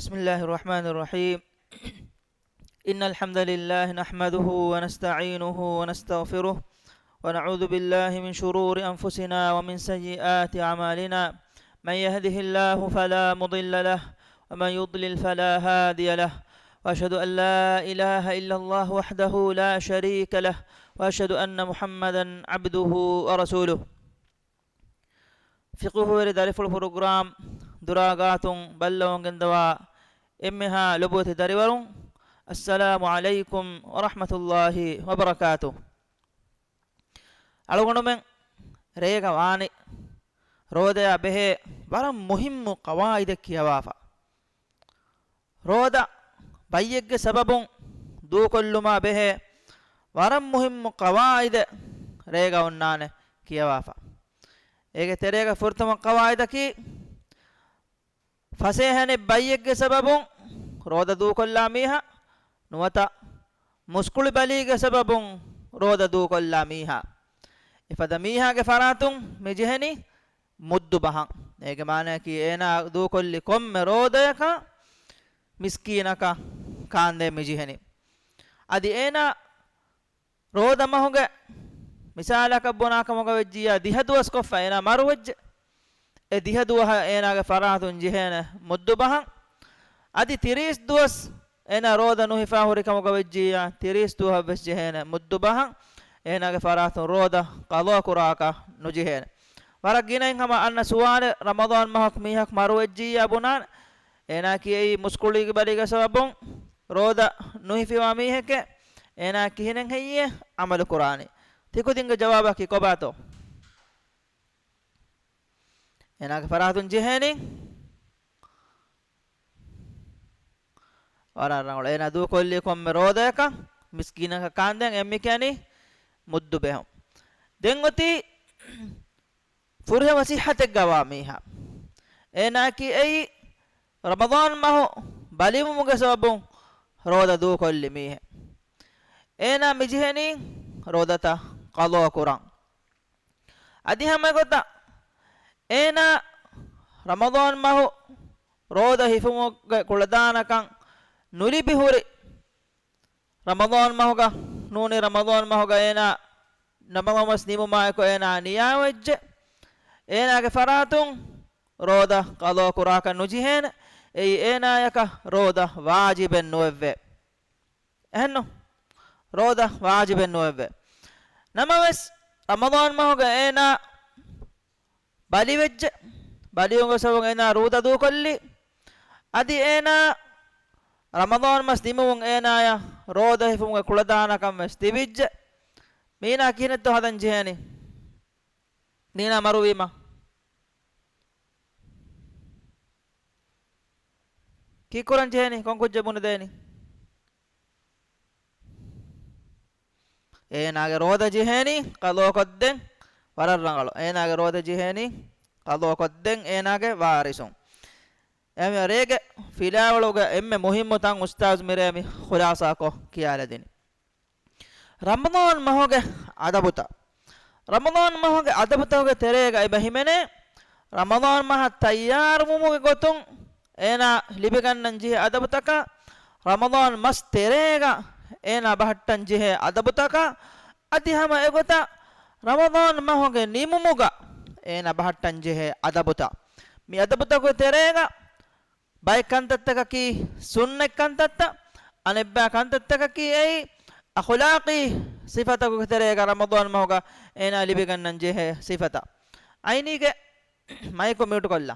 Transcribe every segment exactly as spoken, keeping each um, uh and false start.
بسم الله الرحمن الرحيم. إن الحمد لله نحمده ونستعينه ونستغفره، ونعوذ بالله من شرور أنفسنا ومن سيئات أعمالنا. من يهده الله فلا مضل له، ومن يضلل فلا هادي له. وأشهد أن لا إله إلا الله وحده لا شريك له، وأشهد أن محمدا عبده ورسوله. ފިޤުހުވެރި ދަރިފުޅު ޕްރޮގްރާމް ދުރާގާތުން ބައްލަވަންގެންދަވާ އެންމެހާ ލޮބުވެތި ދަރިވަރުން، އައްސަލާމު ޢަލައިކުމް ވަރަޙްމަތުﷲި ވަބަރަކާތު. އަޅުގަނޑުމެން ރޭގަ ވާނެ، ރޯދަޔާ ބެހޭ ވަރަށް މުހިއްމު ޤަވާއިދެއް ކިޔަވާފަ. ރޯދަ ބައްޔެއްގެ ސަބަބުން ދޫކޮށްލުމާ ބެހޭ ވަރަށް މުހިއްމު ޤަވާއިދެއް ރޭގަ އޮންނާނެ ކިޔަވާފަ. އޭގެ ތެރޭގަ ފުރަތަމަ ޤަވާއިދަކީ، ފަސޭހަނެއް ބައްޔެއްގެ ސަބަބުން ރޯދަ ދޫކޮށްލާ މީހާ، ނުވަތަ މުސްކުޅި ބަލީގެ ސަބަބުން ރޯދަ ދޫކޮށްލާ މީހާ، އެފަދަ މީހާގެ ފަރާތުން މިޖެހެނީ މުއްދު ބަހަން. އޭގެ މާނައަކީ، އޭނާ ދޫކޮށްލި ކޮންމެ ރޯދަޔަކަށް މިސްކީނަކަށް ކާންދޭން މިޖެހެނީ. އަދި އޭނާ ރޯދަ މަހުގެ މިސާލަކަށް ބުނާ ކަމުގަ ވެއްޖިއްޔާ، ދިހަ ދުވަސް ކޮށްފަ އޭނާ މަރުވެއްޖެ. އެ ދިހަ ދުވަހަށް އޭނާގެ ފަރާތުން ޖެހޭނެ މުއްދު ބަހަން. އަދި ތިރީސް ދުވަސް އޭނާ ރޯދަ ނުހިފާ ހުރި ކަމުގަ ވެއްޖިއްޔާ، ތިރީސް ދުވަހަށް ވެސް ޖެހޭނެ މުއްދު ބަހަން. އޭނާގެ ފަރާތުން ރޯދަ ޤަޟާ ކުރާކަށް ނުޖެހޭނެ. ވަރަށް ގިނައިން ހަމަ އަންނަ ސުވާލެއް، ރަމަޟާން މަހަކު މީހަކު މަރުވެއްޖިއްޔާ ބުނާނެ، އޭނާ ކިޔައީ މުސްކުޅިގެ ބަލީގެ ސަބަބުން ރޯދަ ނުހިފިވާ މީހެކޭ، އޭނާ ކިހިނެއް ހެއްޔޭ ޢަމަލު ކުރާނީ؟ ތިކުދިންގެ ޖަވާބަކީ ކޮބާތޯ؟ އޭނާގެ ފަރާތުން ޖެހޭނީ ވަރަށް ރަނގަޅު. އޭނާ ދޫކޮށްލީ ކޮންމެ ރޯދަޔަކަށް މިސްކީނަކަށް ކާންދޭން، އެ މި ކިޔަނީ މުއްދު ބެހުން. ދެން އޮތީ ފުރިހަމަ ޞިއްޙަތެއްގަ ވާ މީހާ. އޭނާއަކީ އެއީ ރަމަޟާން މަހު ބަލިވުމުގެ ސަބަބުން ރޯދަ ދޫކޮށްލި މީހެއް. އޭނާ މިޖެހެނީ ރޯދަތައް ޤަޟާ ކުރަން. އަދި ހަމަ އެގޮތަށް އޭނާ ރަމަޟާން މަހު ރޯދަ ހިފުމުގެ ކުޅަދާނަކަން ނުލިބި ހުރި ރަމަޟާން މަހުގަ ނޫނީ، ރަމަޟާން މަހުގަ އޭނާ ރަމަޟާން މަސް ނިމުމާއެކު އޭނާ ނިޔާވެއްޖެ. އޭނާގެ ފަރާތުން ރޯދަ ޤަޟާ ކުރާކަށް ނުޖެހޭނެ. އެއީ އޭނާޔަކަށް ރޯދަ ވާޖިބެއް ނުވެއްވޭ. އެހެންނު؟ ރޯދަ ވާޖިބެއް ނުވެއްވޭ. ނަމަވެސް، ރަމަޟާން މަހުގަ އޭނާ ބަލިވެއްޖެ. ބަލިވުމުގެ ސަބަބުން އޭނާ ރޯދަ ދޫކޮށްލީ. އަދި އޭނާ ރަމަޟާން މަސް ނިމުމުން އޭނާޔަށް ރޯދަ ހިފުމުގެ ކުޅަދާނަކަން ވެސް ތިބިއްޖެ. މީނާ ކިހިނެއްތޯ ހަދަން ޖެހޭނީ؟ މީނާ މަރުވީމަ ކީއްކުރަން ޖެހޭނީ؟ ކޮން ކުއްޖެއް ބުނެދޭނީ؟ އޭނާގެ ރޯދަ ޖެހޭނީ ޤަޟާކޮށްދޭން. ވަރަށް ރަނގަޅު. އޭނާގެ ރޯދަ ޖެހޭނީ ޤަޟާކޮށްދޭން އޭނާގެ ވާރިސުން. އެހެންވެ، ރޭގެ ފިލާވަޅުގެ އެންމެ މުހިއްމު ތަން އުސްތާޒު މިރޭ މި ޚުލާޞާކޮށް ކިޔާލަދިނީ. ރަމަޟާން މަހުގެ އަދަބުތައް. ރަމަޟާން މަހުގެ އަދަބުތަކުގެ ތެރޭގަ އެބަ ހިމެނޭ، ރަމަޟާން މަހަށް ތައްޔާރުވުމުގެ ގޮތުން އޭނާ ލިބިގަންނަން ޖެހޭ އަދަބުތަކާ، ރަމަޟާން މަސް ތެރޭގަ އޭނާ ބަހައްޓަން ޖެހޭ އަދަބުތަކާ، އަދި ހަމަ އެގޮތަށް ރަމަޟާން މަހުގެ ނިމުމުގަ އޭނާ ބަހައްޓަން ޖެހޭ އަދަބުތައް. މި އަދަބުތަކުގެ ތެރޭގަ ބައެއް ކަންތައްތަކަކީ ސުންނަތް ކަންތައްތައް، އަނެއްބައި ކަންތައްތަކަކީ އެއީ އަޚުލާޤީ ސިފަތަކުގެ ތެރޭގަ ރަމަޟާން މަހުގަ އޭނާ ލިބިގަންނަން ޖެހޭ ސިފަތައް. އައިނީގެ މައިކު މިއުޓުކޮށްލާ.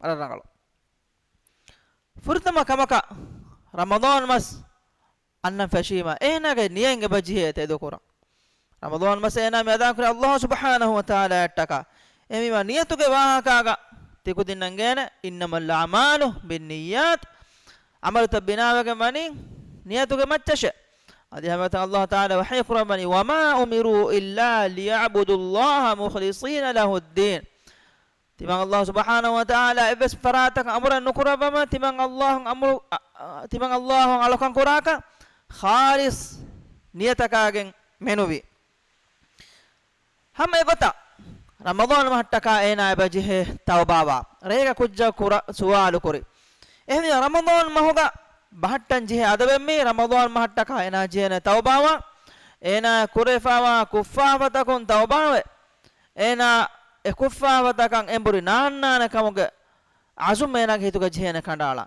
ވަރަށް ރަނގަޅު. ފުރަތަމަ ކަމަކަށް ރަމަޟާން މަސް އަންނަން ފެށީމަ، އޭނާގެ ނިޔަތް އެބަ ޖެހޭ ތެދުކުރަން. ރަމަޟާން މަސް އޭނާ މި އަދާކުރީ ﷲ ސުބްޙާނަހޫ ވަތަޢާލާއަށްޓަކާ. އެހެންވީމަ ނިޔަތުގެ ވާހަކާގަ ތިކުދިންނަށް އެނގޭނެ، إنما الأعمال بالنيات. ޢަމަލުތައް ބިނާވެގެން ވަނީ ނިޔަތުގެ މައްޗަށޭ. އަދި ހަމަތަން ﷲ ތަޢާލާ ވަޙީ ކުރައްވަނީ، وما أمروا إلا ليعبدوا الله مخلصين له الدين. ތިމަން ﷲ ސުބްޙާނަހޫ ވަތަޢާލާ އެއްވެސް ފަރާތަކަށް އަމުރެއް ނުކުރައްވަމޭ، ތިމަން ﷲ އަށް އަމުރު، އަ، އަ، ތިމަން ﷲ އަށް އަޅުކަން ކުރާކަށް ޚާލިޞް ނިޔަތަކާގެން މެނުވީ. ހަމަ އެގޮތަށް ރަމަޟާން މަހަށްޓަކާ އޭނާ އެބަ ޖެހޭ ތައުބާވާ. ރޭގަ ކުއްޖާ ކުރ-، ސުވާލު ކުރި. އެހެންވެ ރަމަޟާން މަހުގަ ބަހައްޓަން ޖެހޭ އަދަބެއް މީ، ރަމަޟާން މަހަށްޓަކާ އޭނާ ޖެހޭނެ ތައުބާވާ. އޭނާ ކުރެފާވާ ކުށްފާފަތަކުން ތައުބާވެ، އޭނާ އެ ކުށްފާފަތަކަށް އެނބުރި ނާންނާނެ ކަމުގެ އަޒުމް އޭނާގެ ހިތުގަ ޖެހޭނެ ކަނޑައަޅާ.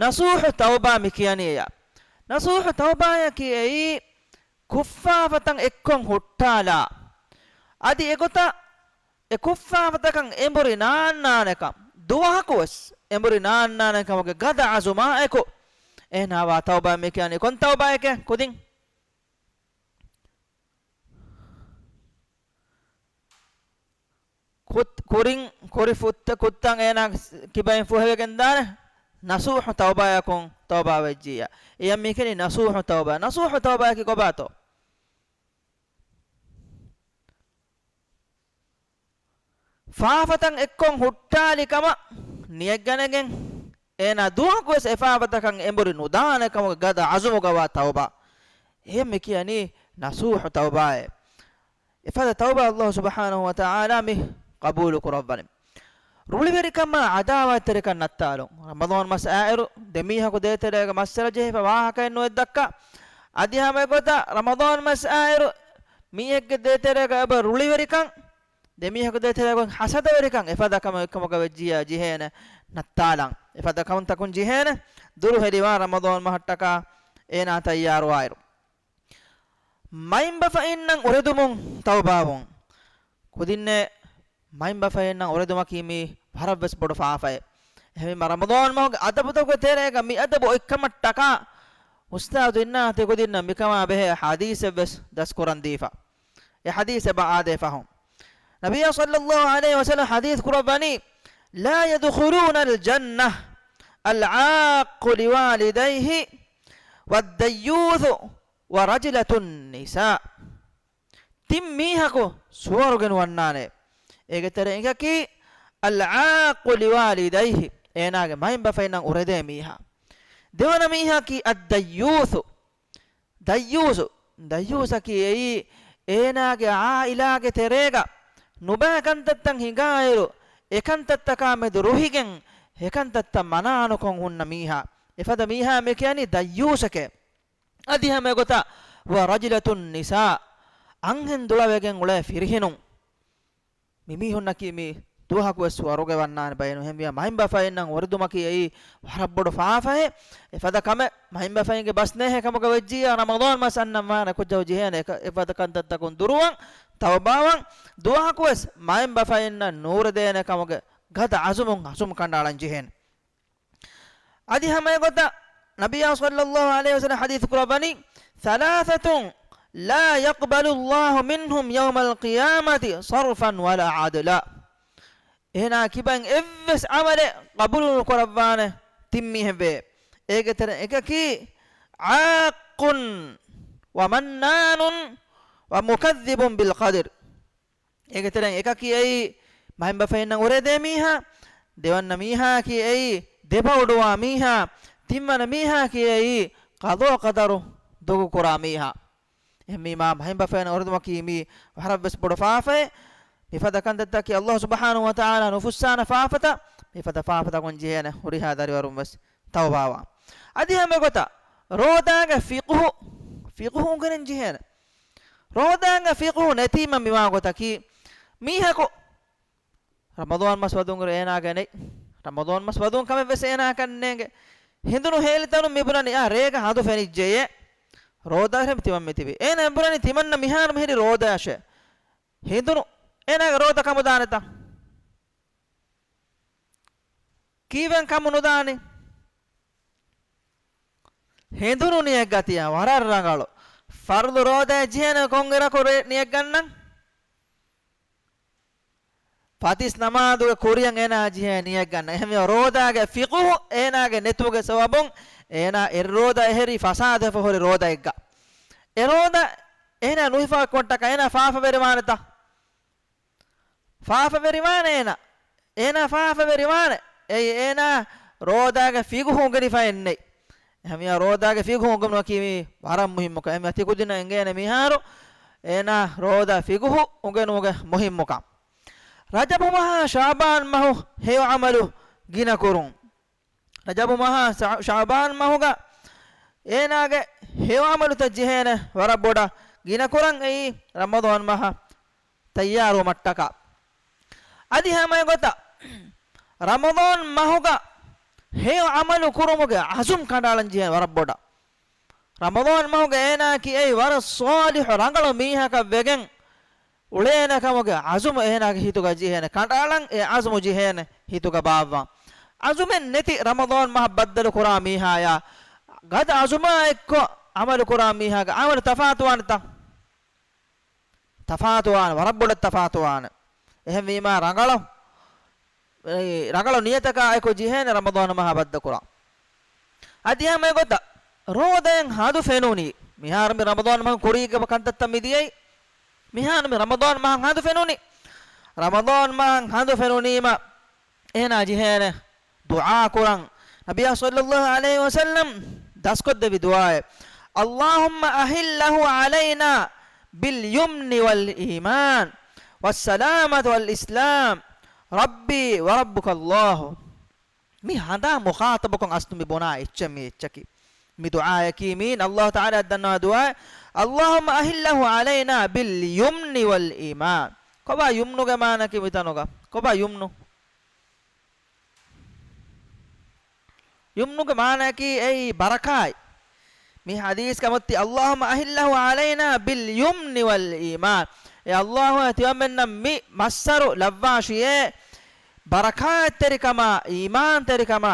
ނަސޫޙު ތައުބާ މި ކިޔަނީ އެޔާ. ނަސޫޙު ތައުބާޔަކީ އެއީ ކުށްފާފަތައް އެއްކޮށް ހުއްޓާލާ، އަދި އެގޮތަށް އެ ކުށްފާފަތަކަށް އެނބުރި ނާންނާނެކަން، ދުވަހަކުވެސް އެނބުރި ނާންނާނެ ކަމުގެ ގަދަ އަޒުމާ އެކު އޭނާވާ ތައުބާ މި ކިޔަނީ. ކޮން ތައުބާއެކޭ؟ ކުދިން ކުތް-، ކުރިން ކުރި ފުއްތަ-، ކުށްތައް އޭނާ ކިބައިން ފުހެވިގެން ދާނެ ނަސޫޙު ތައުބާޔަކުން ތައުބާ ވެއްޖިއްޔާ. އެޔަށް މި ކިޔަނީ ނަސޫޙު ތައުބާ. ނަސޫޙު ތައުބާޔަކީ ކޮބާތޯ؟ ފާފަތައް އެއްކޮށް ހުއްޓާލި ކަމަށް ނިޔަތްގަނެގެން، އޭނާ ދުވަހަކުވެސް އެ ފާފަތަކަށް އެނބުރި ނުދާނެ ކަމުގެ ގަދަ އަޒުމުގަވާ ތައުބާ. އެހެން މި ކިޔަނީ ނަސޫޙު ތައުބާއޭ. އެފަދަ ތައުބާ ﷲ ސުބްޙާނަހޫ ވަތަޢާލާ މި ޤަބޫލު ކުރައްވަނީ. ރުޅިވެރިކަމާ ޢަދާވާތްތެރިކަން ނައްތާލުން. ރަމަޟާން މަސް އާއިރު ދެމީހަކު ދޭތެރޭގަ މައްސަލަ ޖެހިފަ ވާހަކައެއް ނުވެއްދައްކާ. އަދި ހަމަ އެގޮތަށް ރަމަޟާން މަސް އާއިރު މީހެއްގެ ދޭތެރޭގަ އެބަ ރުޅިވެރިކަން، ދެމީހަކު ދޭތެރޭގަ ހަސަދަވެރިކަން، އެފަދަ ކަމެއް އެކަމުގަ ވެއްޖިއްޔާ ޖެހޭނެ ނައްތާލަން. އެފަދަ ކަންތަކުން ޖެހޭނެ ދުރުހެލިވާން ރަމަޟާން މަހަށްޓަކާ އޭނާ ތައްޔާރުވާއިރު. މައިންބަފައިންނަށް އުރެދުމުން ތައުބާވުން. ކުދިންނޭ މައިންބަފައިންނަށް އުރެދުމަކީ މީ ވަރަށްވެސް ބޮޑު ފާފައެއް. އެހެންވީމަ ރަމަޟާން މަހުގެ އަދަބުތަކުގެ ތެރޭގަ މި އަދަބު އޮތްކަމަށްޓަކާ އުސްތާޛު އިންނާތި ކުދިންނަށް މިކަމާ ބެހޭ ޙަދީޘެއްވެސް ދަސްކުރަން ދީފަ. އެ ޙަދީޘް އެބަ އާދޭ ފަހުން. ނަބިއްޔާ ޞައްލައްލާހު ޢަލައިހި ވަސައްލަމަ ޙަދީޘް ކުރައްވަނީ، لا يدخلون الجنة العاق لوالديه والديوث ورجلة النساء. ތިން މީހަކު ސުވަރުގެ ނުވަންނާނެ. އޭގެ ތެރެއިން އެކަކީ، العاق لوالديه، އޭނާގެ މައިންބަފައިންނަށް އުރެދޭ މީހާ. ދެވަނަ މީހަކީ، الديوث، ދައްޔޫސު. ދައްޔޫސަކީ އެއީ، އޭނާގެ ޢާއިލާގެ ތެރޭގަ ނުބައި ކަންތައްތައް ހިނގާއިރު، އެކަންތައްތަކާ މެދު ރުހިގެން، އެކަންތައްތައް މަނާނުކޮށް ހުންނަ މީހާ. އެފަދަ މީހާ މި ކިޔަނީ ދައްޔޫސެކޭ. އަދި ހަމައެގޮތަށް، ورجلة النساء، އަންހެން ދުޅަވެގެން އުޅޭ ފިރިހެނުން. މި މީހުންނަކީ މި ދުވަހަކުވެސް ސުވަރުގެ ވަންނާނެ ބައެއް ނުހެންވިޔާ، މައިންބަފައިންނަށް އުރެދުމަކީ އެއީ ވަރަށް ބޮޑު ފާފައެއް. އެފަދަ ކަމެއް މައިންބަފައިންގެ ބަސް ނޭހޭ ކަމުގަ ވެއްޖިއްޔާ، ރަމަޟާން މަސް އަންނަން ވާނެ ކުއްޖަކު ޖެހޭނެ އެކަ-، އެފަދަ ކަންތައްތަކުން ދުރުވަން، ތައުބާވަން، ދުވަހަކުވެސް މައިންބަފައިންނަށް ނޫރެދޭނެ ކަމުގެ ގަދަ އަޒުމުން އަޒުމް ކަނޑައަޅަން ޖެހޭނެ. އަދި ހަމައެގޮތަށް ނަބިއްޔާ ޞައްލައްލާހު ޢަލައިހި ވަސައްލަމަ ޙަދީޘް ކުރައްވަނީ، ثلاثة لا يقبل الله منهم يوم القيامة صرفا ولا عدلا. އޭނާ ކިބައިން އެއްވެސް ޢަމަލެއް ޤަބޫލު ނުކުރައްވާނެ ތިން މީހެއް ވޭ. އޭގެ ތެރެއިން އެކަކީ، عاق ومنان ومكذب بالقدر. އޭގެ ތެރެއިން އެކަކީ އެއީ މައިންބަފައިންނަށް އުރެދޭ މީހާ، ދެވަނަ މީހާއަކީ އެއީ ދެބައުޑުވާ މީހާ، ތިންވަނަ މީހާއަކީ އެއީ ޤަޟާ ޤަދަރު ދޮގުކުރާ މީހާ. އެހެންވީމާ، މައިންބަފައިންނަށް އުރެދުމަކީ މީ ވަރަށްވެސް ބޮޑު ފާފައެއް. މިފަދަ ކަންތައްތަކީ ﷲ ސުބްޙާނަހޫ ވަތަޢާލާ ނުފުއްސާނެ ފާފަތައް. މިފަދަ ފާފަތަކުން ޖެހޭނެ ހުރިހާ ދަރިވަރުން ވެސް ތައުބާވާ. އަދި ހަމަ ގޮތަށް ރޯދާގެ ފިޤުހު، ފިޤުހު އުނގެނެން ޖެހޭނެ. ރޯދާގެ ފިޤުހު ނެތީމަ މިވާ ގޮތަކީ، މީހަކު ރަމަޟާން މަސް ވަދުން އޭނާގެ ނެތް. ރަމަޟާން މަސް ވަދުން ކަމެއް ވެސް އޭނާ ކަންނޭނގެ. ހިނދުނު ހޭލިތަނުން މިބުނަނީ، އާ، ރޭގަ ހަނދު ފެނިއްޖެޔޭ. ރޯދާ ހެމް ތިމަން މިތިބި. އޭނާ އެނބުރަނީ ތިމަންނަ މިހާރު މިހިރި ރޯދާއަށޭ. ހިނދުނު އޭނާގެ ރޯދަ ކަމުދާނެތަ؟ ކީއްވެން ކަމު ނުދާނީ؟ ހިނދުނު ނިޔަތްގަތިޔާ ވަރަށް ރަނގަޅު. ފަރުޟު ރޯދައެއް ޖެހޭނެ ކޮންއިރަކު ރޭ ނިޔަތްގަންނަން؟ ފަތިސް ނަމާދުގެ ކުރިޔަށް އޭނާ ޖެހޭ ނިޔަތްގަންނަން. އެހެންވެ، ރޯދާގެ ފިޤުހު އޭނާގެ ނެތުމުގެ ސަބަބުން އޭނާ އެއް ރޯދާ އެހެރީ ފަސާދަވެފަ ހުރި ރޯދައެއްގަ. އެ ރޯދަ އޭނާ ނުހިފާ ކޮށްޓަކަ އޭނާ ފާފަވެރިވާނެތަ؟ ފާފަވެރިވާނެ އޭނާ. އޭނާ ފާފަވެރިވާނެ. އެއީ އޭނާ ރޯދާގެ ފިޤުހު އުނގެނިފައެއް ނެތް. އެހެންވިޔާ ރޯދާގެ ފިޤުހު އުނގެނުމަކީ މީ ވަރަށް މުހިއްމު ކަމެއް. އެހެންވިޔާ ތިކުދިންނަށް އެނގޭނެ މިހާރު އޭނާ ރޯދާ ފިޤުހު އުނގެނުމުގެ މުހިއްމުކަން. ރަޖަބު މަހާ ޝަޢުބާން މަހު ހެޔޮ ޢަމަލު ގިނަ ކުރުން. ރަޖަބު މަހާ ޝަ-، ޝަޢުބާން މަހުގަ އޭނާގެ ހެޔޮ ޢަމަލުތައް ޖެހޭނެ ވަރަށް ބޮޑަށް ގިނަ ކުރަން އެއީ ރަމަޟާން މަހަށް ތައްޔާރުވުމަށްޓަކާ. އަދި ހަމަ އެގޮތަށް ރަމަޟާން މަހުގަ ހެޔޮ ޢަމަލު ކުރުމުގެ ޢަޒުމް ކަނޑައަޅަން ޖެހޭ ވަރަށް ބޮޑަށް. ރަމަޟާން މަހުގަ އޭނާއަކީ އެއީ ވަރަށް ޞާލިޙު ރަނގަޅު މީހަކަށް ވެގެން އުޅޭނެ ކަމުގެ ޢަޒުމު އޭނާގެ ހިތުގަ ޖެހޭނެ ކަނޑައަޅަން، އެ ޢަޒުމު ޖެހޭނެ ހިތުގަ ބާއްވާން. ޢަޒުމެއް ނެތި ރަމަޟާން މަހަށް ބައްދަލު ކުރާ މީހާޔާ، ގަދަ ޢަޒުމާ އެއްކޮށް ޢަމަލު ކުރާ މީހާގެ ޢަމަލު ތަފާތުވާނެތަ؟ ތަފާތުވާނެ، ވަރަށް ބޮޑަށް ތަފާތުވާނެ. އެހެންވީމާ ރަނގަޅަށް، އެ، ރަނގަޅު ނިޔަތަކާ އެކު ޖެހޭނެ ރަމަޟާން މަހާ ބައްދަލުކުރާ. އަދި ހަމަ އެގޮތަށް ރޯދައިން ހަނދު ފެނުނީ. މިހާރު މި ރަމަޟާން މަހު ކުރީގެ ކަންތައްތައް މި ދިޔައީ. މިހާރު މި ރަމަޟާން މަހަށް ހަނދު ފެނުނީ. ރަމަޟާން މަހަށް ހަނދު ފެނުނީމަ އޭނާ ޖެހޭނެ ދުޢާ ކުރަން. ނަބިއްޔާ ޞައްލައްލާހު ޢަލައިހި ވަސައްލަމް ދަސްކޮށްދެއްވި ދުޢާއެއް، اللهم أهله علينا باليمن والإيمان والسلامة والإسلام ربي وربك الله. މި ހަނދާ މުޚާޠަބުކޮށް އަސްލު މި ބުނާ އެއްޗެއް މި އެއްޗަކީ. މި ދުޢާއަކީ މީން ﷲ ތަޢާލާ ދަންނަވާ ދުޢާއެއް، اللهم أهله علينا باليمن والإيمان. ކޮބާ ޔުމްނުގެ މާނައަކީ މިތަނުގަ؟ ކޮބާ ޔުމްނު؟ ޔުމްނުގެ މާނައަކީ އެއީ ބަރަކާތް. މި ޙަދީޘްގަ މޮތީ، اللهم أهله علينا باليمن والإيمان. އޭ ﷲ، ތިމަންމެންނަށް މި މައްސަރު ލައްވާށިއޭ ބަރަކާތްތެރިކަމާ، އީމާންތެރިކަމާ،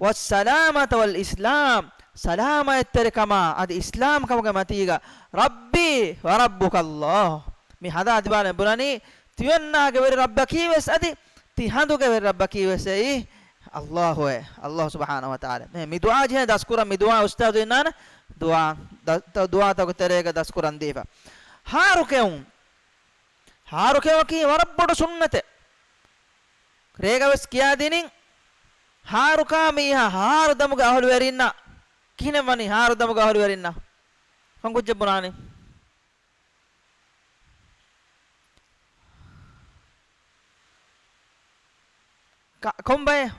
والسلامة والإسلام، ސަލާމަތްތެރިކަމާ، އަދި އިސްލާމްކަމުގެ މަތީގަ، ربي وربك الله. މި ހަނދާ ތިބާން ބުނަނީ، ތިއޮންނާގެ ވެރި ރައްބަކީ ވެސް އަދި ތި ހަނދުގެ ވެރި ރައްބަކީ ވެސް އެއީ ﷲ އޭ، ﷲ ސުބްޙާނަހޫ ވަތަޢާލާ. މި، މި ދުޢާ ޖެހޭ ދަސްކުރަން، މި ދުޢާ އުސްތާޛު އިންނާނެ ދުޢާ، ދަ-، ދަ-، ދުޢާތަކުގެ ތެރޭގަ ދަސްކުރަން ދީފަ. ހާރު ކެއުން. ހާރު ކެއުމަކީ ވަރަށް ބޮޑު ސުންނަތެއް. ރޭގަ ވެސް ކިޔާދިނިން، ހާރުކާ މީހާ ހާރު ދަމުގެ އަހުލުވެރިންނަށް ކިހިނެއް ވަނީ؟ ހާރު ދަމުގެ އަހުލުވެރިންނަށް ކޮން ކުއްޖެއް ބުނާނީ؟ ކ-، ކޮން ބައެއް؟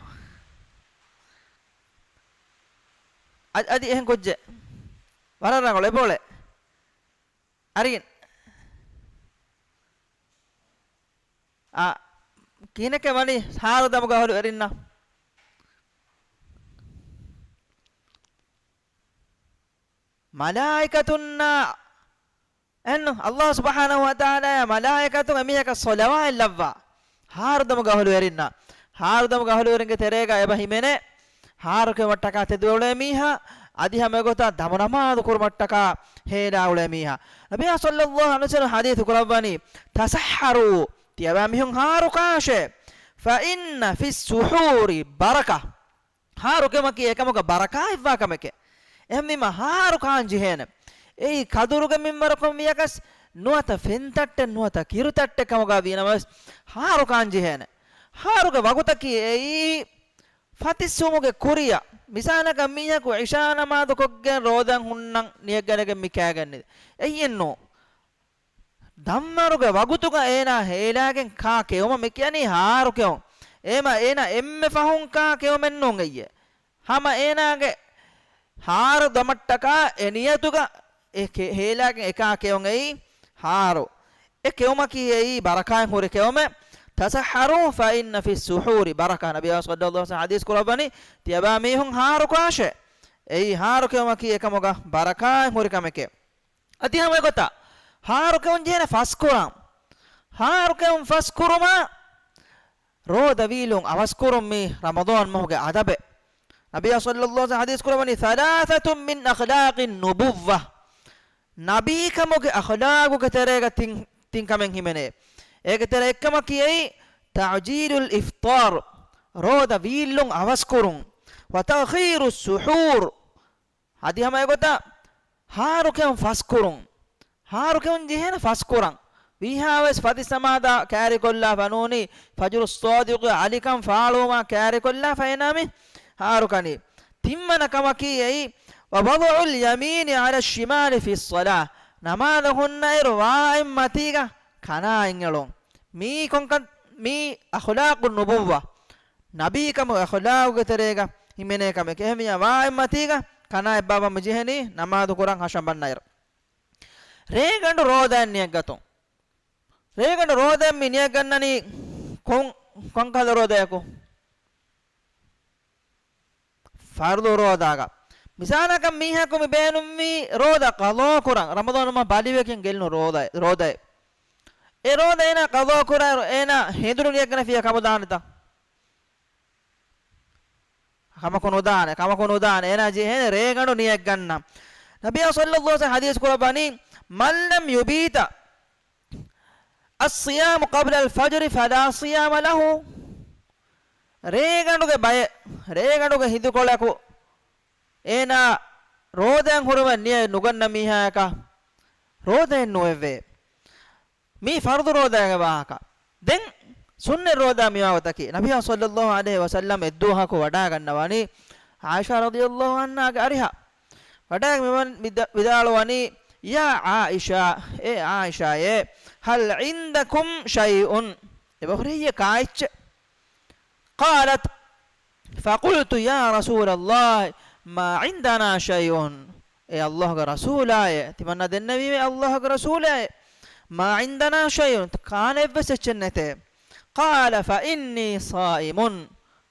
އަ-، އަދި އެހެން ކުއްޖެއް. ވަރަށް ރަނގަޅު އެބައުޅޭ. އަރިން. އާ، ކިހިނެއްކެ ވަނީ ހާރު ދަމުގެ އަހުލުވެރިންނަށް؟ މަލާއިކަތުންނާ އެންނު، ﷲ ސުބްޙާނަހޫ ވަތަޢާލާ މަލާއިކަތުން އެމީހަކަށް ޞަލަވާތް ލައްވާ. ހާރުދަމުގެ އަހުލުވެރިންނަށް، ހާރުދަމުގެ އަހުލުވެރިންގެ ތެރޭގަ އެބަ ހިމެނޭ، ހާރުކެއުމަށްޓަކާ ތެދުވެ އުޅޭ މީހާ، އަދި ހަމަ އެގޮތަށް ދަމު ނަމާދު ކުރުމަށްޓަކާ ހޭލާ އުޅޭ މީހާ. ނަބިއްޔާ ޞައްލައްލާހު ޢަލައިހި ވަސައްލަމް ޙަދީޘް ކުރައްވަނީ، تسحروا، ތިޔަބައިމީހުން ހާރު ކާށޭ، فإن في السحور بركة. ހާރު ކެއުމަކީ އެކަމުގަ ބަރަކާތްވާ ކަމެކޭ. އެހެންވީމަ ހާރު ކާން ޖެހޭނެ. އެއީ ކަދުރުގެ މިންވަރަކުން ވިޔަކަސް ނުވަތަ ފެންތައްޓެއް ނުވަތަ ކިރުތައްޓެއް ކަމުގަ ވީނަމަވެސް ހާރު ކާން ޖެހޭނެ. ހާރުގެ ވަގުތަކީ އެއީ ފަތިސްވުމުގެ ކުރިއަށް. މިސާލަކަށް މީހަކު ޢިޝާ ނަމާދު ކޮށްގެން ރޯދަން ހުންނަން ނިޔަތްގަނެގެން މި ކާގެން ނިދި. އެއްޔެއްނު. ދަންވަރުގެ ވަގުތުގަ އޭނާ ހޭލާގެން ކާ ކެއުމަށް މި ކިޔަނީ ހާރު ކެއުން. އޭމަ އޭނާ އެންމެ ފަހުން ކާ ކެއުމެއްނޫން އެއްޔެ. ހަމަ އޭނާގެ ހާރު ދަމަށްޓަކާ އެ ނިޔަތުގަ އެ ކެ-، ހޭލާގެން އެކާ ކެއުން އެއީ ހާރު. އެ ކެއުމަކީ އެއީ ބަރަކާތް ހުރި ކެއުމެއް. تسحروا فإن في السحور بركة. ނަބިއްޔާ ޞައްލައްލާހު ޢަލައިހި ވަސައްލަމް ޙަދީޘް ކުރައްވަނީ، ތިޔަބައިމީހުން ހާރު ކާށޭ. އެއީ ހާރު ކެއުމަކީ އެކަމުގަ ބަރަކާތް ހުރި ކަމެކޭ. އަދި ހަމަ އެގޮތަށް ހާރު ކެއުން ޖެހޭނެ ފަސްކުރަން. ހާރު ކެއުން ފަސްކުރުމާ ރޯދަ ވީއްލުން އަވަސްކުރުން މީ ރަމަޟާން މަހުގެ އަދަބެއް. ނަބިއްޔާ ޞައްލައްލާހު ޢަލައިހި ވަސައްލަމް ޙަދީޘް ކުރައްވަނީ، ثلاثة من أخلاق النبوة. ނަބީކަމުގެ އަޚްލާގުގެ ތެރޭގަ ތިން، ތިން ކަމެއް ހިމެނޭ. އޭގެ ތެރޭ އެއްކަމަކީ އެއީ، تعجيل الإفطار، ރޯދަ ވީއްލުން އަވަސްކުރުން، وتأخير السحور، އަދި ހަމަ އެގޮތަށް ހާރު ކެއުން ފަސްކުރުން. ހާރު ކެއުން ޖެހޭނެ ފަސްކުރަން. ވީހާވެސް ފަތިސް ނަމާދާ ކައިރިކޮށްލާފަ ނޫނީ، ފަޖުރު ޞާދިޤުގެ އަލިކަން ފާޅުވުމާ ކައިރިކޮށްލާފަ އޭނާ މި ހާރު ކަނީ. ތިންވަނަ ކަމަކީ އެއީ، ووضع اليمين على الشمال في الصلاة، ނަމާދަށް ހުންނައިރު ވާއިން މަތީގަ ކަނާ އިންއެޅުން. މީ ކޮންކަން މީ އަޚްލާޤު ނުބުއްވާ، ނަބީކަމުގެ އަޚްލާޤުގެ ތެރޭގަ ހިމެނޭ ކަމެކޭ. އެހެންވިއްޔާ ވާއެއްމަތީގަ ކަނާ އެއްބާބަމް ޖެހެނީ ނަމާދު ކުރަން ހަށަނބަންނައިރު. ރޭގަނޑު ރޯދައެއް ނިޔަތްގަތުން. ރޭގަނޑު ރޯދައެއް މި ނިޔަތްގަންނަނީ ކޮން، ކޮންކަހަލަ ރޯދަޔަކު؟ ފަރުޟު ރޯދާގަ. މިސާލަކަށް މީހަކު މި ބޭނުންވީ ރޯދަ ޤަޟާ ކުރަން، ރަމަޟާން މަހު ބަލިވެގެން ގެންނު ރޯދަ، ރޯދައެއް. އެ ރޯދަ އޭނާ ޤަޟާ ކުރާއިރު އޭނާ ހެނދުނު ނިޔަތްގަނެފިޔާ ކަމުދާނެތަ؟ ކަމަކު ނުދާނެ، ކަމަކު ނުދާނެ. އޭނާ ޖެހޭނެ ރޭގަނޑު ނިޔަތްގަންނަން. ނަބިއްޔާ ޞައްލައްލާހު ޢަލައިހި ވަސައްލަމަ ޙަދީޘް ކުރައްވަނީ، "من لم يبيت الصيام قبل الفجر فلا صيام له." ރޭގަނޑުގެ ބައެއް، ރޭގަނޑުގެ ހިނދުކޮޅަކު އޭނާ ރޯދައިން ހުރުމަށް ނިޔަތް ނުގަންނަ މީހާޔަކަށް ރޯދައެއް ނުވެއްވޭ. މީ ފަރުޟު ރޯދާގެ ވާހަކަ. ދެން ސުންނަތް ރޯދާ މިވާ ގޮތަކީ، ނަބިއްޔާ ޞައްލައްލާހު ޢަލައިހި ވަސައްލަމަ އެއްދުވަހަކު ވަޑާގަންނަވަނީ ޢާއިޝާ ރަޟިޔައްލާހު ޢަންހާގެ އަރިހަށް. ވަޑާގެން މިވަން-، މިދަ-، ވިދާޅުވަނީ، "يا عائشة، އޭ ޢާއިޝާއޭ، هل عندكم شيء؟" އެބަހުރި ހެއްޔޭ ކާއެއްޗެއް؟ قالت، فقلت، يا رسول الله، ما عندنا شيء. އޭ ﷲ ގެ ރަސޫލާއޭ، ތިމަންނަ ދެންނެވީމޭ ﷲ ގެ ރަސޫލާއޭ، ما عندنا شيء، ކާނެ އެއްވެސް އެއްޗެއް ނެތޭ. قال، فإني صائم.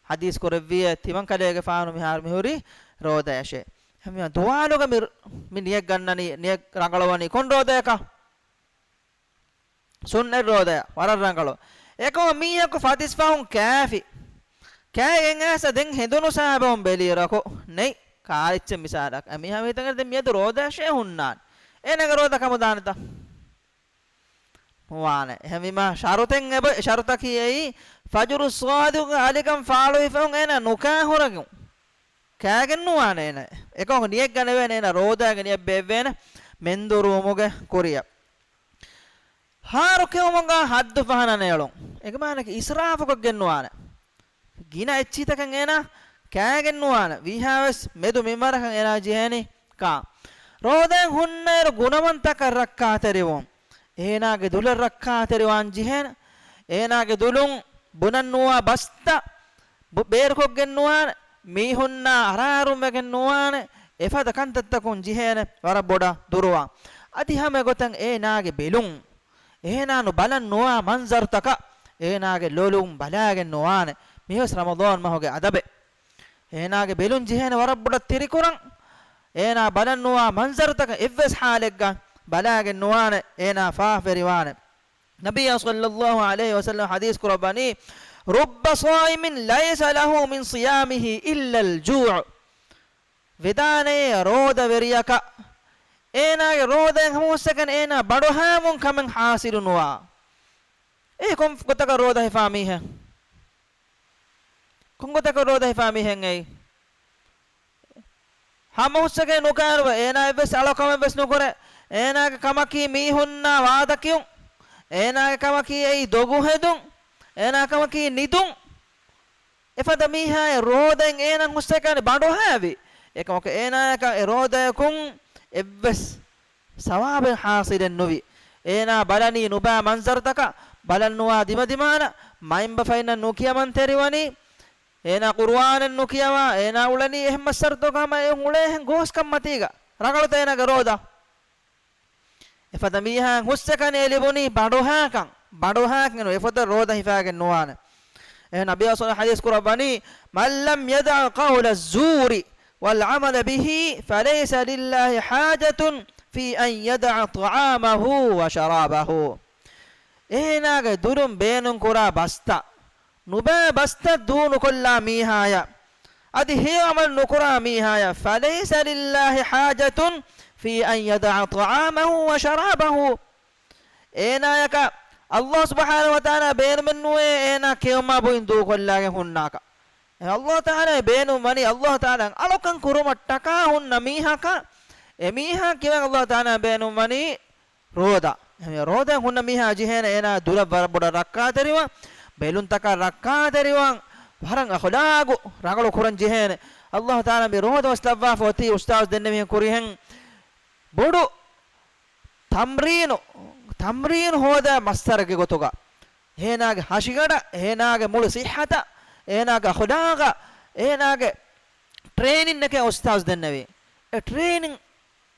ޙަދީޘް ކުރެއްވިއޭ، ތިމަން ކަލޭގެފާނު މިހާރު މިހުރީ ރޯދަޔަށޭ. އެހެންވީމަ ދުވާލުގަ މި، މި ނިޔަތް ގަންނަނީ، ނިޔަތް ރަނގަޅުވަނީ ކޮން ރޯދަޔަކަށް؟ ސުންނަތް ރޯދަޔަށް ވަރަށް ރަނގަޅު. އެކަމަ މީހަކު ފަތިސްފަހުން ކާފި. ކާގެން އައިސް ދެން ހެނދުނު ސާބަހުން ބެލިއިރަކު ނެތް ކާއެއްޗެއް މިސާލަކަށް. އެ މީހާ މިތަނގަ ދެން މިއަދު ރޯދަޔަށޭ ހުންނާނެ. އޭނާގެ ރޯދަ ކަމުދާނެތަ؟ ނުވާނެ. އެހެންވީމަ ޝަރުތެއް އެބަ-، ޝަރުތަކީ އެއީ، ފަޖުރު ޞާދިޤުގެ އަލިކަން ފާޅުވި ފަހުން އޭނާ ނުކާ ހުރެގެން. ކާގެން ނުވާނެ އޭނަ. އެކަމަކު ނިޔަތް ގަނެވޭނެ އޭނަ ރޯދާގެ ނިޔަތް ބޭއްވޭނެ މެންދުރުވުމުގެ ކުރިއަށް. ހާރު ކެއުމުގަ ހައްދު ފަހަނަ ނޭޅުން. އޭގެ މާނައަކީ އިސްރާފުކޮށްގެން ނުވާނެ. ގިނަ އެއްޗިތަކެއް އޭނަ ކާގެން ނުވާނެ. ވީހާވެސް މެދު މިންވަރަކަށް އޭނާ ޖެހޭނީ ކާ. ރޯދައިން ހުންނައިރު ގުނަވަންތަކަށް ރައްކާތެރިވުން. އޭނާގެ ދުލަށް ރައްކާތެރިވާން ޖެހޭނެ. އޭނާގެ ދުލުން ބުނަން ނުވާ ބަސްތައް ބު-، ބޭރުކޮށްގެން ނުވާނެ، މީހުންނާ އަރާރުން ވެގެން ނުވާނެ، އެފަދަ ކަންތައްތަކުން ޖެހޭނެ ވަރަށް ބޮޑަށް ދުރުވާން. އަދި ހަމަ ގޮތަށް އޭނާގެ ބެލުން، އޭނާ ނުބަލަން ނުވާ މަންޒަރުތަކަށް އޭނާގެ ލޮލުން ބަލާގެން ނުވާނެ. މިވެސް ރަމަޟާން މަހުގެ އަދަބެއް. އޭނާގެ ބެލުން ޖެހޭނެ ވަރަށް ބޮޑަށް ތިރިކުރަން. އޭނާ ބަލަން ނުވާ މަންޒަރުތަކަށް އެއްވެސް ޙާލެއްގަ ބަލާގެން ނުވާނެ، އޭނާ ފާފަވެރިވާނެ. ނަބިއްޔާ ޞައްލައްލާހު ޢަލައިހި ވަސައްލަމަ ޙަދީޘް ކުރައްވަނީ، رب صائم ليس له من صيامه إلا الجوع. ވެދާނެޔޭ ރޯދަވެރިޔަކަށް، އޭނާގެ ރޯދައިން ހަމަ ހުސްއެކަނި އޭނާ ބަނޑުހާވުން ކަމެއް ޙާޞިލު ނުވާ. އެ ކޮން ގޮތަކަށް ރޯދަ ހިފާ މީހެއް؟ ކޮން ގޮތަކަށް ރޯދަ ހިފާ މީހެއް އެއީ؟ ހަމަ ހުސްއެކަނި ނުކާނުބަ، އޭނާ އެއްވެސް އަޅުކަމެއްވެސް ނުކުރޭ. އޭނާގެ ކަމަކީ މީހުންނާ ވާދަ ކިޔުން. އޭނާގެ ކަމަކީ އެއީ ދޮގު ހެދުން. އޭނާ ކަމަކީ ނިދުން. އެފަދަ މީހާއެއް ރޯދައިން އޭނަ ހުސްއެކަނި ބަނޑުހާވި. އެކަމަކު އޭނާޔަކަށް އެ ރޯދަޔަކުން އެއްވެސް ސަވާބެއް ޙާޞިލެއް ނުވި. އޭނާ ބަލަނީ ނުބައި މަންޒަރުތަކަށް، ބަލަން ނުވާ ދިމަދިމާނަށް، މައިންބަފައިންނަށް ނުކިޔަމަންތެރިވަނީ، އޭނާ ޤުރުއާނެއް ނުކިޔަވާ، އޭނާ އުޅެނީ އެހެން މައްސަރުތަކުގަ ހަމަ އެ އުޅޭ އެހެން ގޯސްކަން މަތީގަ. ރަނގަޅުތަ އޭނާގެ ރޯދަ؟ އެފަދަ މީހާ ހުސްއެކަނި ލިބުނީ ބަނޑުހާކަން، ބަނޑުހާކަން އެފަދަ ރޯދަ ހިފާގެން ނުވާނެ. އެހެން ނަބިއްޔާ ޞައްލައްލާހު ޢަލައިހި ވަސައްލަމަ ޙަދީޘް ކުރައްވަނީ، من لم يدع قول الزور والعمل به فليس لله حاجة في أن يدع طعامه وشرابه. އޭނާގެ ދުލުން ބޭނުންކުރާ ބަސްތައް، ނުބައި ބަސްތައް ދޫނުކޮށްލާ މީހާޔަށް، އަދި ހެޔޮ ޢަމަލު ނުކުރާ މީހާޔަށް، فليس لله حاجة في أن يدع طعامه وشرابه. އޭނާޔަކަށް ﷲ ސުބްޙާނަހޫ ވަތަޢާލާ ބޭނުމެއް ނުވޭ އޭނާ ކެއުމާ ބުއިން ދޫކޮށްލާގެން ހުންނާކަށް. އެ ﷲ ތަޢާލާ ބޭނުން ވަނީ، ﷲ ތަޢާލާ އަޅުކަން ކުރުމަށް ޓަކާ ހުންނަ މީހަކަށް، އެ މީހާ ކިޔަވަން ﷲ ތަޢާލާ ބޭނުން ވަނީ ރޯދަ. އެހެންވެ، ރޯދައިން ހުންނަ މީހާ ޖެހޭނެ އޭނާ ދުލަށް ވަރަށް ބޮޑަށް ރައްކާތެރިވާން، ބެލުންތަކަށް ރައްކާތެރިވާން، ވަރަށް އަޚުލާގު ރަނގަޅު ކުރަން ޖެހޭނެ. ﷲ ތަޢާލާ މި ރޯދަ ވަސް ލައްވާފަ އޮތީ އުސްތާޒު ދެންނެވިހެން ކުރިހެން ބޮޑު ތަމްރީނު، ތަމްރީނު ހޯދާ މައްސަރެއްގެ ގޮތުގަ. އޭނާގެ ހަށިގަނޑަށް، އޭނާގެ މުޅި ސިއްހަތަށް، އޭނާގެ އަޚުލާގަށް، އޭނާގެ ޓްރޭނިންއެކޭ އުސްތާޒު ދެންނެވީ. އެ ޓްރޭނިން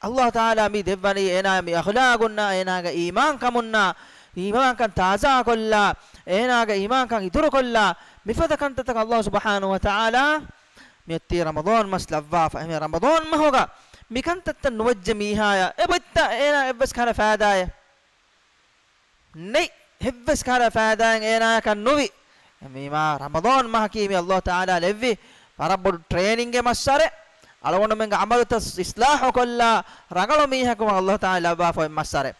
އައްލާހު ތަޢާލާ މި ދެއްވަނީ އޭނާ މި އަޚުލާގުންނާ، އޭނާގެ އީމާންކަމުންނާ، އީމާންކަން ތާޒާކޮށްލާ، އޭނާގެ އީމާންކަން އިތުރުކޮށްލާ، މިފަދަ ކަންތައްތަކަށް އައްލާހު ސުބްޙާނަހު ވަ ތަޢާލާ މިއޮތީ ރަމަޟާން މަސް ލައްވާފަ. އެހެން ރަމަޟާން މަހުގަ މިކަންތައްތައް ނުވެއްޖެ މީހާޔަށް އެބައޮތްތަ އޭނާ އެއްވެސް ކަހަލަ ފައިދާއެއް؟ ނެތް. އެއްވެސް ކަހަލަ ފައިދާއެއް އޭނާޔަކަށް ނުވި. އެމީމާ ރަމަޟާން މަހަކީ މި އައްލާހު ތަޢާލާ ލެއްވި ވަރަށް ބޮޑު ޓްރޭނިންގެ މައްސަރެއް. އަޅުގަނޑުމެންގެ ޢަމަލުތައް އިޞްލާޙުކޮށްލާ، ރަނގަޅު މީހަކު އައްލާހު ތަޢާލާ ލައްވާފަ އޮތް މައްސަރެއް.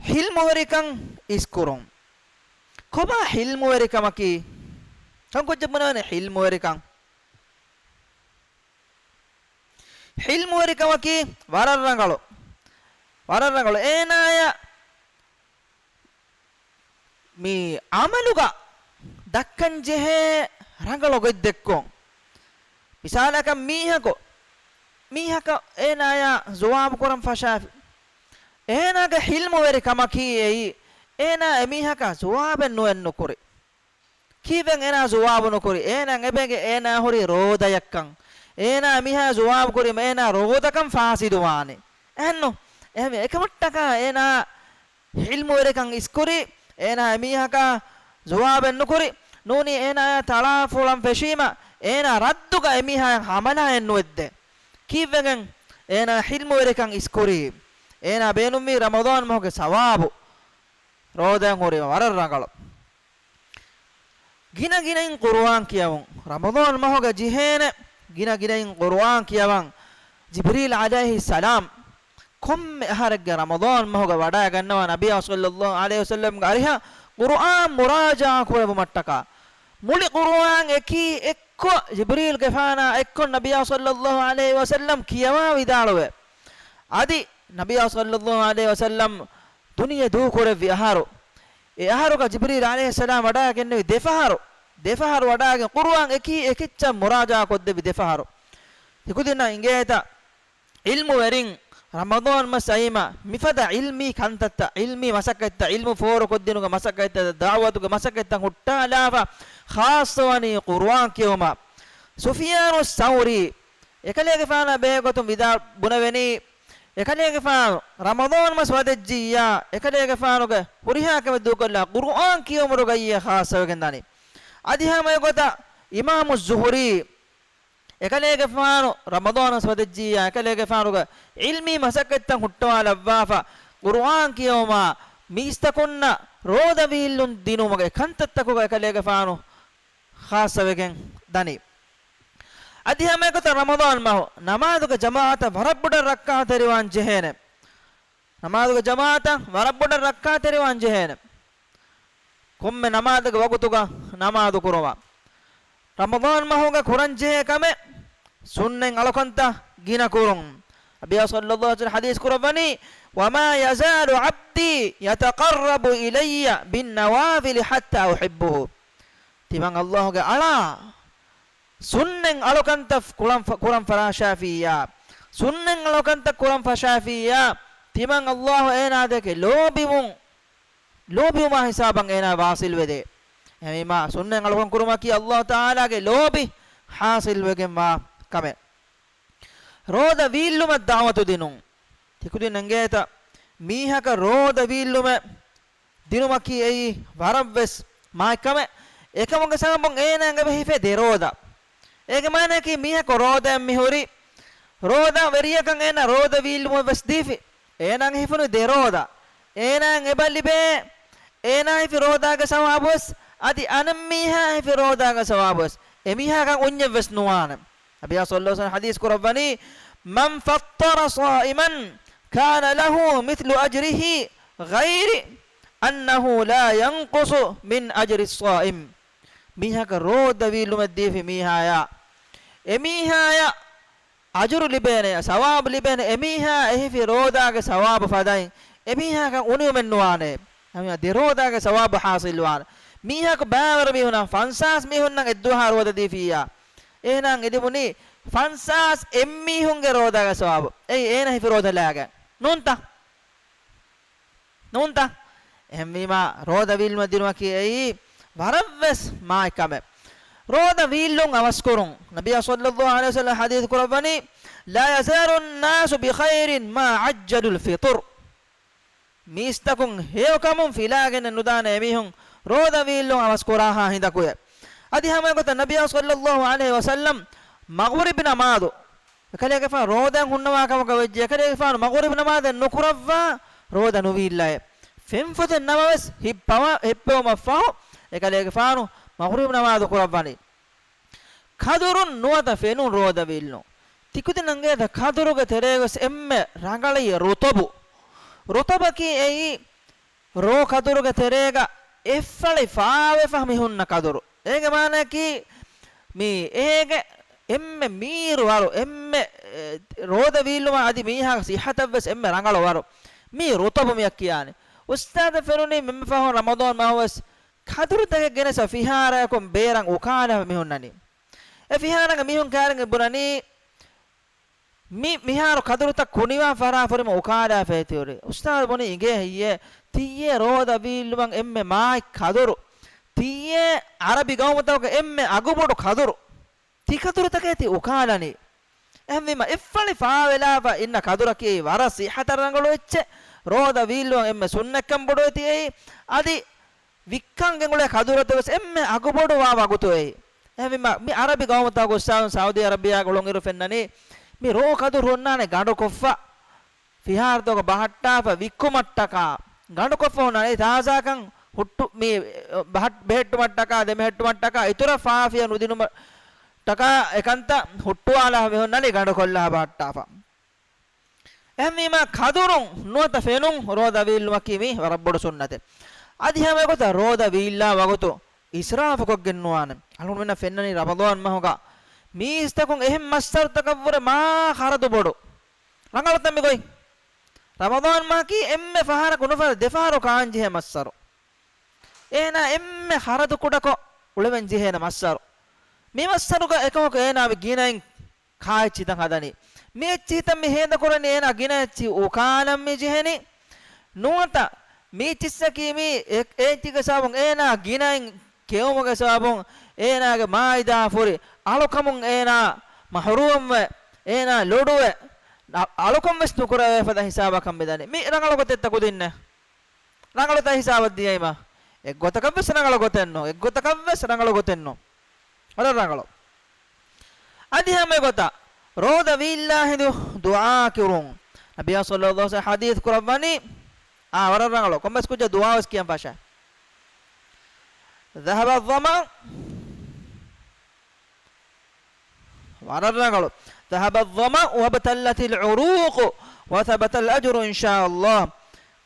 ޙިލްމުވެރިކަން އިސްކުރުން. ކޮބާ ޙިލްމުވެރިކަމަކީ؟ ކަންކޮއްޗެއް ބުނެވޭނެ ޙިލްމުވެރިކަން. ޙިލްމުވެރިކަމަކީ ވަރަށް ރަނގަޅު. ވަރަށް ރަނގަޅު. އޭނާޔަށް މި ޢަމަލުގަ ދައްކަން ޖެހޭ ރަނގަޅު ގޮތްދެއްކުން. މިސާލަކަށް މީހަކު، މީހަކަށް އޭނާޔާ ޖުވާބު ކުރަން ފަށާފި. އޭނާގެ ޙިލްމުވެރިކަމަކީ އެއީ، އޭނާ އެމީހަކަށް ޖުވާބެއް ނުއެއް ނުކުރި. ކީއްވެން އޭނާ ޖުވާބު ނުކުރި؟ އޭނާ އެބޭގެ އޭނާ ހުރި ރޯދަޔަށްކަން. އޭނާ މިހާ ޖުވާބު ކުރީމަ އޭނާ ރޯދަކަން ފާސިދުވާނެ. އެހެންނު؟ އެހެންވެ، އެކަމަށްޓަކާ އޭނާ ޙިލްމުވެރިކަން އިސްކުރި، އޭނާ އެމީހަކާ ޖުވާބެއް ނުކުރި. ނޫނީ އޭނާޔާ ތަޅާފޮޅަން ފެށީމަ އޭނާ ރައްދުގަ އެމީހާޔަށް ހަމަލާއެއް ނުވެއްދޭ. ކީއްވެގެން؟ އޭނާ ޙިލްމުވެރިކަން އިސްކުރީ. އޭނާ ބޭނުންވީ ރަމަޟާން މަހުގެ ސަވާބު. ރޯދައިން ހުރީމަ ވަރަށް ރަނގަޅު. ގިނަ ގިނައިން ޤުރުއާން ކިޔަވުން. ރަމަޟާން މަހުގަ ޖެހޭނެ ގިނަ ގިނައިން ޤުރުއާން ކިޔަވަން. ޖިބްރީލް ޢަލައިހިއްސަލާމް ކޮންމެ އަހަރެއްގެ ރަމަޟާން މަހުގަ ވަޑައިގަންނަވާ ނަބިއްޔާ ޞައްލައްލާހު ޢަލައިހި ވަސައްލަމްގެ އަރިހަށް ޤުރުއާން މުރާޖަޢާ ކުރެވުމަށްޓަކާ. މުޅި ޤުރުއާން އެކީ އެއްކޮށް ޖިބްރީލްގެފާނާ އެއްކޮށް ނަބިއްޔާ ޞައްލައްލާހު ޢަލައިހި ވަސައްލަމް ކިޔަވާ ވިދާޅުވެ. އަދި ނަބިއްޔާ ޞައްލައްލާހު ޢަލައިހި ވަސައްލަމް ދުނިޔެ ދޫކުރެއްވި އަހަރު، އެ އަހަރުގަ ޖިބްރީލް ޢަލައިހިއްސަލާމް ވަޑައިގެންނެވި ދެފަހަރު، ދެފަހަރު ވަޑައިގެން ޤުރުއާން އެކީ އެކެއްޗަށް މުރާޖަޢާ ކޮށްދެއްވި ދެފަހަރު. ތިކުދިންނަށް އިނގޭތަ؟ ޢިލްމުވެރިން ރަމަޟާން މަސް އައީމަ މިފަދަ ޢިލްމީ ކަންތައްތައް، ޢިލްމީ މަސައްކަތްތައް، ޢިލްމު ފޯރުކޮށްދިނުގެ މަސައްކަތްތައް، ދަޢުވަތުގެ މަސައްކަތްތައް ހުއްޓާލާފަ، ޚާއްޞަވަނީ ޤުރުއާން ކިޔެވުމަށް. ސުފިޔާނު ސައުރީ އެކަލޭގެފާނާ ބެހޭގޮތުން ވިދާ ބުނެވެނީ، އެކަލޭގެފާނު ރަމަޟާން މަސް ވަދެއްޖިއްޔާ، އެކަލޭގެފާނުގެ ހުރިހާ ކަމެއް ދޫކޮށްލާ ޤުރުއާން ކިޔުމުގައި ޚާއްޞަވެގެން ދަނީ. އަދި ހަމަ އެގޮތަށް އިމާމު ޒުހުރީ، އެކަލޭގެފާނު ރަމަޟާން މަސް ވަދެއްޖިއްޔާ، އެކަލޭގެފާނުގެ ޢިލްމީ މަސައްކަތްތައް ހުއްޓަވާލައްވާފަ، ޤުރުއާން ކިޔެވުމާ، މީސްތަކުންނަށް ރޯދަ ވީއްލުން ދިނުމުގެ ކަންތައްތަކުގަ އެކަލޭގެފާނު ޚާއްޞަވެގެން ދަނީ. އަދި ހަމައެގޮތަށް ރަމަޟާން މަހު ނަމާދުގެ ޖަމާޢަތަށް ވަރަށް ބޮޑަށް ރައްކާތެރިވާން ޖެހޭނެ. ނަމާދުގެ ޖަމާޢަތަށް ވަރަށް ބޮޑަށް ރައްކާތެރިވާން ޖެހޭނެ. ކޮންމެ ނަމާދެއްގެ ވަގުތުގަ ނަމާދު ކުރުމަށް. ރަމަޟާން މަހުގަ ކުރަން ޖެހޭ ކަމެއް ސުންނަތް އަޅުކަންތައް ގިނަ ކުރުން. ނަބިއްޔާ ޞައްލައްލާހު ޢަލައިހި ވަސައްލަމް ޙަދީޘް ކުރައްވަނީ، "وما يزال عبدي يتقرب إلي بالنوافل حتى أحبه." ތިމަން އައްލާހުގެ އަޅާ ސުންނަތް އަޅުކަންތައް ކުރަން ފަ-، ކުރަން ފަށާފިއްޔާ، ސުންނަތް އަޅުކަންތައް ކުރަން ފަށާފިއްޔާ، ތިމަން އައްލާހު އޭނާ ދެކެ ލޯބިވުން، ލޯބިވުމާ ހިސާބަށް އޭނާ ވާޞިލް ވެދޭ. އެހެންވީމާ، ސުންނަތް އަޅުކަން ކުރުމަކީ އައްލާހު ތަޢާލާގެ ލޯބި ޙާޞިލް ވެގެންވާ ކަމެއް. ރޯދަ ވީއްލުމަށް ދަޢުވަތު ދިނުން. ތިކުދިން އެނގޭތަ؟ މީހަކަށް ރޯދަ ވީއްލުމެއް ދިނުމަކީ އެއީ ވަރަށްވެސް މާތް ކަމެއް. އެކަމުގެ ސަބަބުން އޭނާއަށް އެބަ ހިފޭ ދެ ރޯދަ. އޭގެ މާނައަކީ މީހަކު ރޯދައަށް މިހުރި، ރޯދަ ވެރިޔަކަށް އޭނާ ރޯދަ ވީއްލުމެއް ވެސް ދީފި. އޭނާއަށް ހިފުނު ދެ ރޯދަ. އޭނާއަށް އެބަ ލިބޭ، އޭނާ ހިފި ރޯދާގެ ސަވާބުވެސް، އަދި އަނެއްމީހާ ހިފި ރޯދާގެ ސަވާބުވެސް. އެމީހާކަން އުންޏެއްވެސް ނުވާނެ. ނަބިއްޔާ ޞައްލައްލާހު ޢަލައިހި ވަސައްލަމް ޙަދީޘް ކުރައްވަނީ، "من فطر صائما كان له مثل أجره غير أنه لا ينقص من أجر الصائم." މީހަކަށް ރޯދަ ވީއްލުމެއް ދީފި މީހާޔާ، އެމީހާޔަށް އަޖުރު ލިބޭނެ، ސަވާބު ލިބޭނެ، އެމީހާ އެހިފި ރޯދާގެ ސަވާބު ފަދައިން އެމީހާކަން އުނިއުމެއް ނުވާނެ. އެމީހާ ދެ ރޯދާގެ ސަވާބު ޙާޞިލްވާނެ. މީހަކު ބައިވަރު މީހުންނަށް ފަންސާސް މީހުންނަށް އެއްދުވަހާ ރޯދަ ދީފިއްޔާ، އޭނާއަށް ލިބުނީ ފަންސާސް އެއްމީހުންގެ ރޯދާގެ ސަވާބު. އެއީ އޭނާ ހިފި ރޯދަ ލާގެން. ނޫންތަ؟ ނޫންތަ؟ އެހެންވީމާ، ރޯދަ ވީއްލުމަށް ދިނުމަކީ އެއީ ވަރަށްވެސް މާތް ކަމެއް. ރޯދަ ވީއްލުން އަވަސްކުރުން. ނަބިއްޔާ ޞައްލައްލާހު ޢަލައިހި ވަސައްލަމަ ޙަދީޘް ކުރައްވަނީ، "لا يزال الناس بخير ما عجلوا الفطر." މީސްތަކުން ހެޔޮކަމުން ފިލާގެންނެއް ނުދާނެ އެމީހުން ރޯދަ ވީއްލުން އަވަސް ކުރާހާ ހިނދަކުއެ. އަދި ހަމައެގޮތަށް ނަބިއްޔާ ޞައްލައްލާހު ޢަލައިހި ވަސައްލަމަ މަޣުރިބް ނަމާދު، އެކަލޭގެފާނު ރޯދައިން ހުންނަވާ ކަމަކަށް ވެއްޖެ، އެކަލޭގެފާނު މަޣުރިބް ނަމާދެއް ނުކުރައްވާ ރޯދަ ނުވީއްލައެ. ފެންފޮތެއް ނަމަވެސް ހިއްޕަވާ، ހިއްޕެވުމަށްފަހު އެކަލޭގެފާނު މަޣުރިބް ނަމާދު ކުރައްވަނީ. ކަދުރުން ނުވަތަ ފެނުން ރޯދަ ވީއްލުން. ތިކުދިންނަށް އެނގޭތަ ކަދުރުގެ ތެރޭގަވެސް އެންމެ ރަނގަޅީ ރުޠަބު. ރުޠަބަކީ އެއީ ރޯ ކަދުރުގެ ތެރޭގަ އެއްފަޅި ފާވެފަ މި ހުންނަ ކަދުރު. އޭގެ މާނައަކީ މީ އޭގެ އެންމެ މީރު ވަރު، އެންމެ، އެ، ރޯދަ ވީއްލުމާ އަދި މީހާގެ ޞިއްޙަތަށްވެސް އެންމެ ރަނގަޅު ވަރު. މީ ރުޠަބު މިއަށް ކިޔާނެ. އުސްތާޛަށް ފެނުނީ މި ފަހުން ރަމަޟާން މަހުވެސް ކަދުރުތަކެއް ގެނެސް ފިހާރަޔަކުން ބޭރަށް އުކާލާފަ މި ހުންނަނީ. އެ ފިހާރަގަ މީހުން ކައިރިން ބުނަނީ، މި، މިހާރު ކަދުރުތައް ކުނިވާ ފަރާ ފުރިމަ އުކާލާފައި ތިއުރި. އުސްތާޛު ބުނި އިނގޭ ހެއްޔޭ؟ ތިއްޔޭ ރޯދަ ވީއްލުމަށް އެންމެ މާތް ކަދުރު. ތިއްޔޭ ޢަރަބި ގައުމުތަކުގެ އެންމެ އަގުބޮޑު ކަދުރު. ތި ކަދުރުތަކޭ ތި އުކާލަނީ. އެހެންވީމަ، އެއްފަޅި ފާވެލާފަ އިންނަ ކަދުރަކީ ވަރަށް ޞިއްޙަތަށް ރަނގަޅު އެއްޗެއް. ރޯދަ ވީއްލުމަށް އެންމެ ސުންނަތްކަން ބޮޑުވެތި އެއީ. އަދި ވިއްކަން ގެންގުޅޭ ކަދުރަތައް ވެސް އެންމެ އަގުބޮޑު ވާ ވަގުތު އެއީ. އެހެންވީމަ، މި ޢަރަބި ގައުމުތަކުގެ އުސްތާޛުން ސައުދީ ޢަރަބިއާގަ އުޅުނުއިރު ފެންނަނީ، މި ރޯ ކަދުރު ހުންނާނެ ގަނޑުކޮށްފަ، ފިހާރަތަކުގަ ބަހައްޓާފަ ވިއްކުމަށްޓަކާ، ގަނޑުކޮށްފަ ހުންނާނެ ތާޒާކަން ހުއްޓު، މި ބަހައް، ބެހެއްޓުމަށްޓަކާ، ދެމެހެއްޓުމަށްޓަކާ، އިތުރަށް ފާފިޔަ ނުދިނުމަށްޓަކާ އެކަންތައް ހުއްޓުވާލާފަ މި ހުންނަނީ ގަނޑުކޮށްލާ ބަހައްޓާފަ. އެހެންވީމާ، ކަދުރުން ނުވަތަ ފެނުން ރޯދަ ވީއްލުމަކީ މީ ވަރަށްބޮޑު ސުންނަތެއް. އަދި ހަމައެގޮތަށް ރޯދަ ވީއްލާ ވަގުތު އިސްރާފުކޮށްގެން ނުވާނެ. އަޅުގަނޑުމެންނަށް ފެންނަނީ ރަމަޟާން މަހުގަ މީސްތަކުން އެހެން މައްސަރުތަކަށްވުރެ މާ ޚަރަދު ބޮޑު. ރަނގަޅުތަ މި ގޮތް؟ ރަމަޟާން މަހަކީ އެންމެ ފަހަރަކު ނުފަރަ ދެފަހަރު ކާންޖެހޭ މައްސަރު. އޭނާ އެންމެ ޚަރަދު ކުޑަކޮށް އުޅެވެން ޖެހޭނެ މައްސަރު. މި މައްސަރުގަ އެކަމަކު އޭނާ މި ގިނައިން ކާއެއްޗިތައް ހަދަނީ. މި އެއްޗިހިތައް މި ހޭދަކުރަނީ އޭނާ ގިނަ އެއްޗިހި އުކާލަން މި ޖެހެނީ. ނުވަތަ މި އެއްޗިއްސަކީ މި އެ-، އެއްޗިގެ ސަބަބުން އޭނާ ގިނައިން ކެއުމުގެ ސަބަބުން އޭނާގެ މާއިދާ ފުރި އަޅުކަމުން އޭނާ މަޙްރޫމްވެ، އޭނާ ލޮޑުވެ، އަ-، އަޅުކަން ވެސް ނުކުރެވޭ ފަދަ ހިސާބަކަށް މިދަނީ. މި ރަނގަޅު ގޮތެއްތަ ކުދިންނެއް؟ ރަނގަޅުތަ ހިސާބަށް ދިޔައީމަ؟ އެއްގޮތަކަށްވެސް ރަނގަޅު ގޮތެއްނު. އެއްގޮތަކަށްވެސް ރަނގަޅު ގޮތެއްނު. ވަރަށް ރަނގަޅު. އަދި ހަމަ ގޮތަށް ރޯދަ ވީއްލާ ހިނދު ދުޢާ ކުރުން. ނަބިއްޔާ ޞައްލައްލާހު ޢަލައިހި ވަސައްލަމަ ޙަދީޘް ކުރައްވަނީ، އާ، ވަރަށް ރަނގަޅު. ކޮންމެސް ކުއްޖާ ދުޢާވެސް ކިޔަން ފަށާ. ذهب الظمأ، ވަރަށް ރަނގަޅު. ذهب الظمأ وابتلت العروق وثبت الأجر إن شاء الله.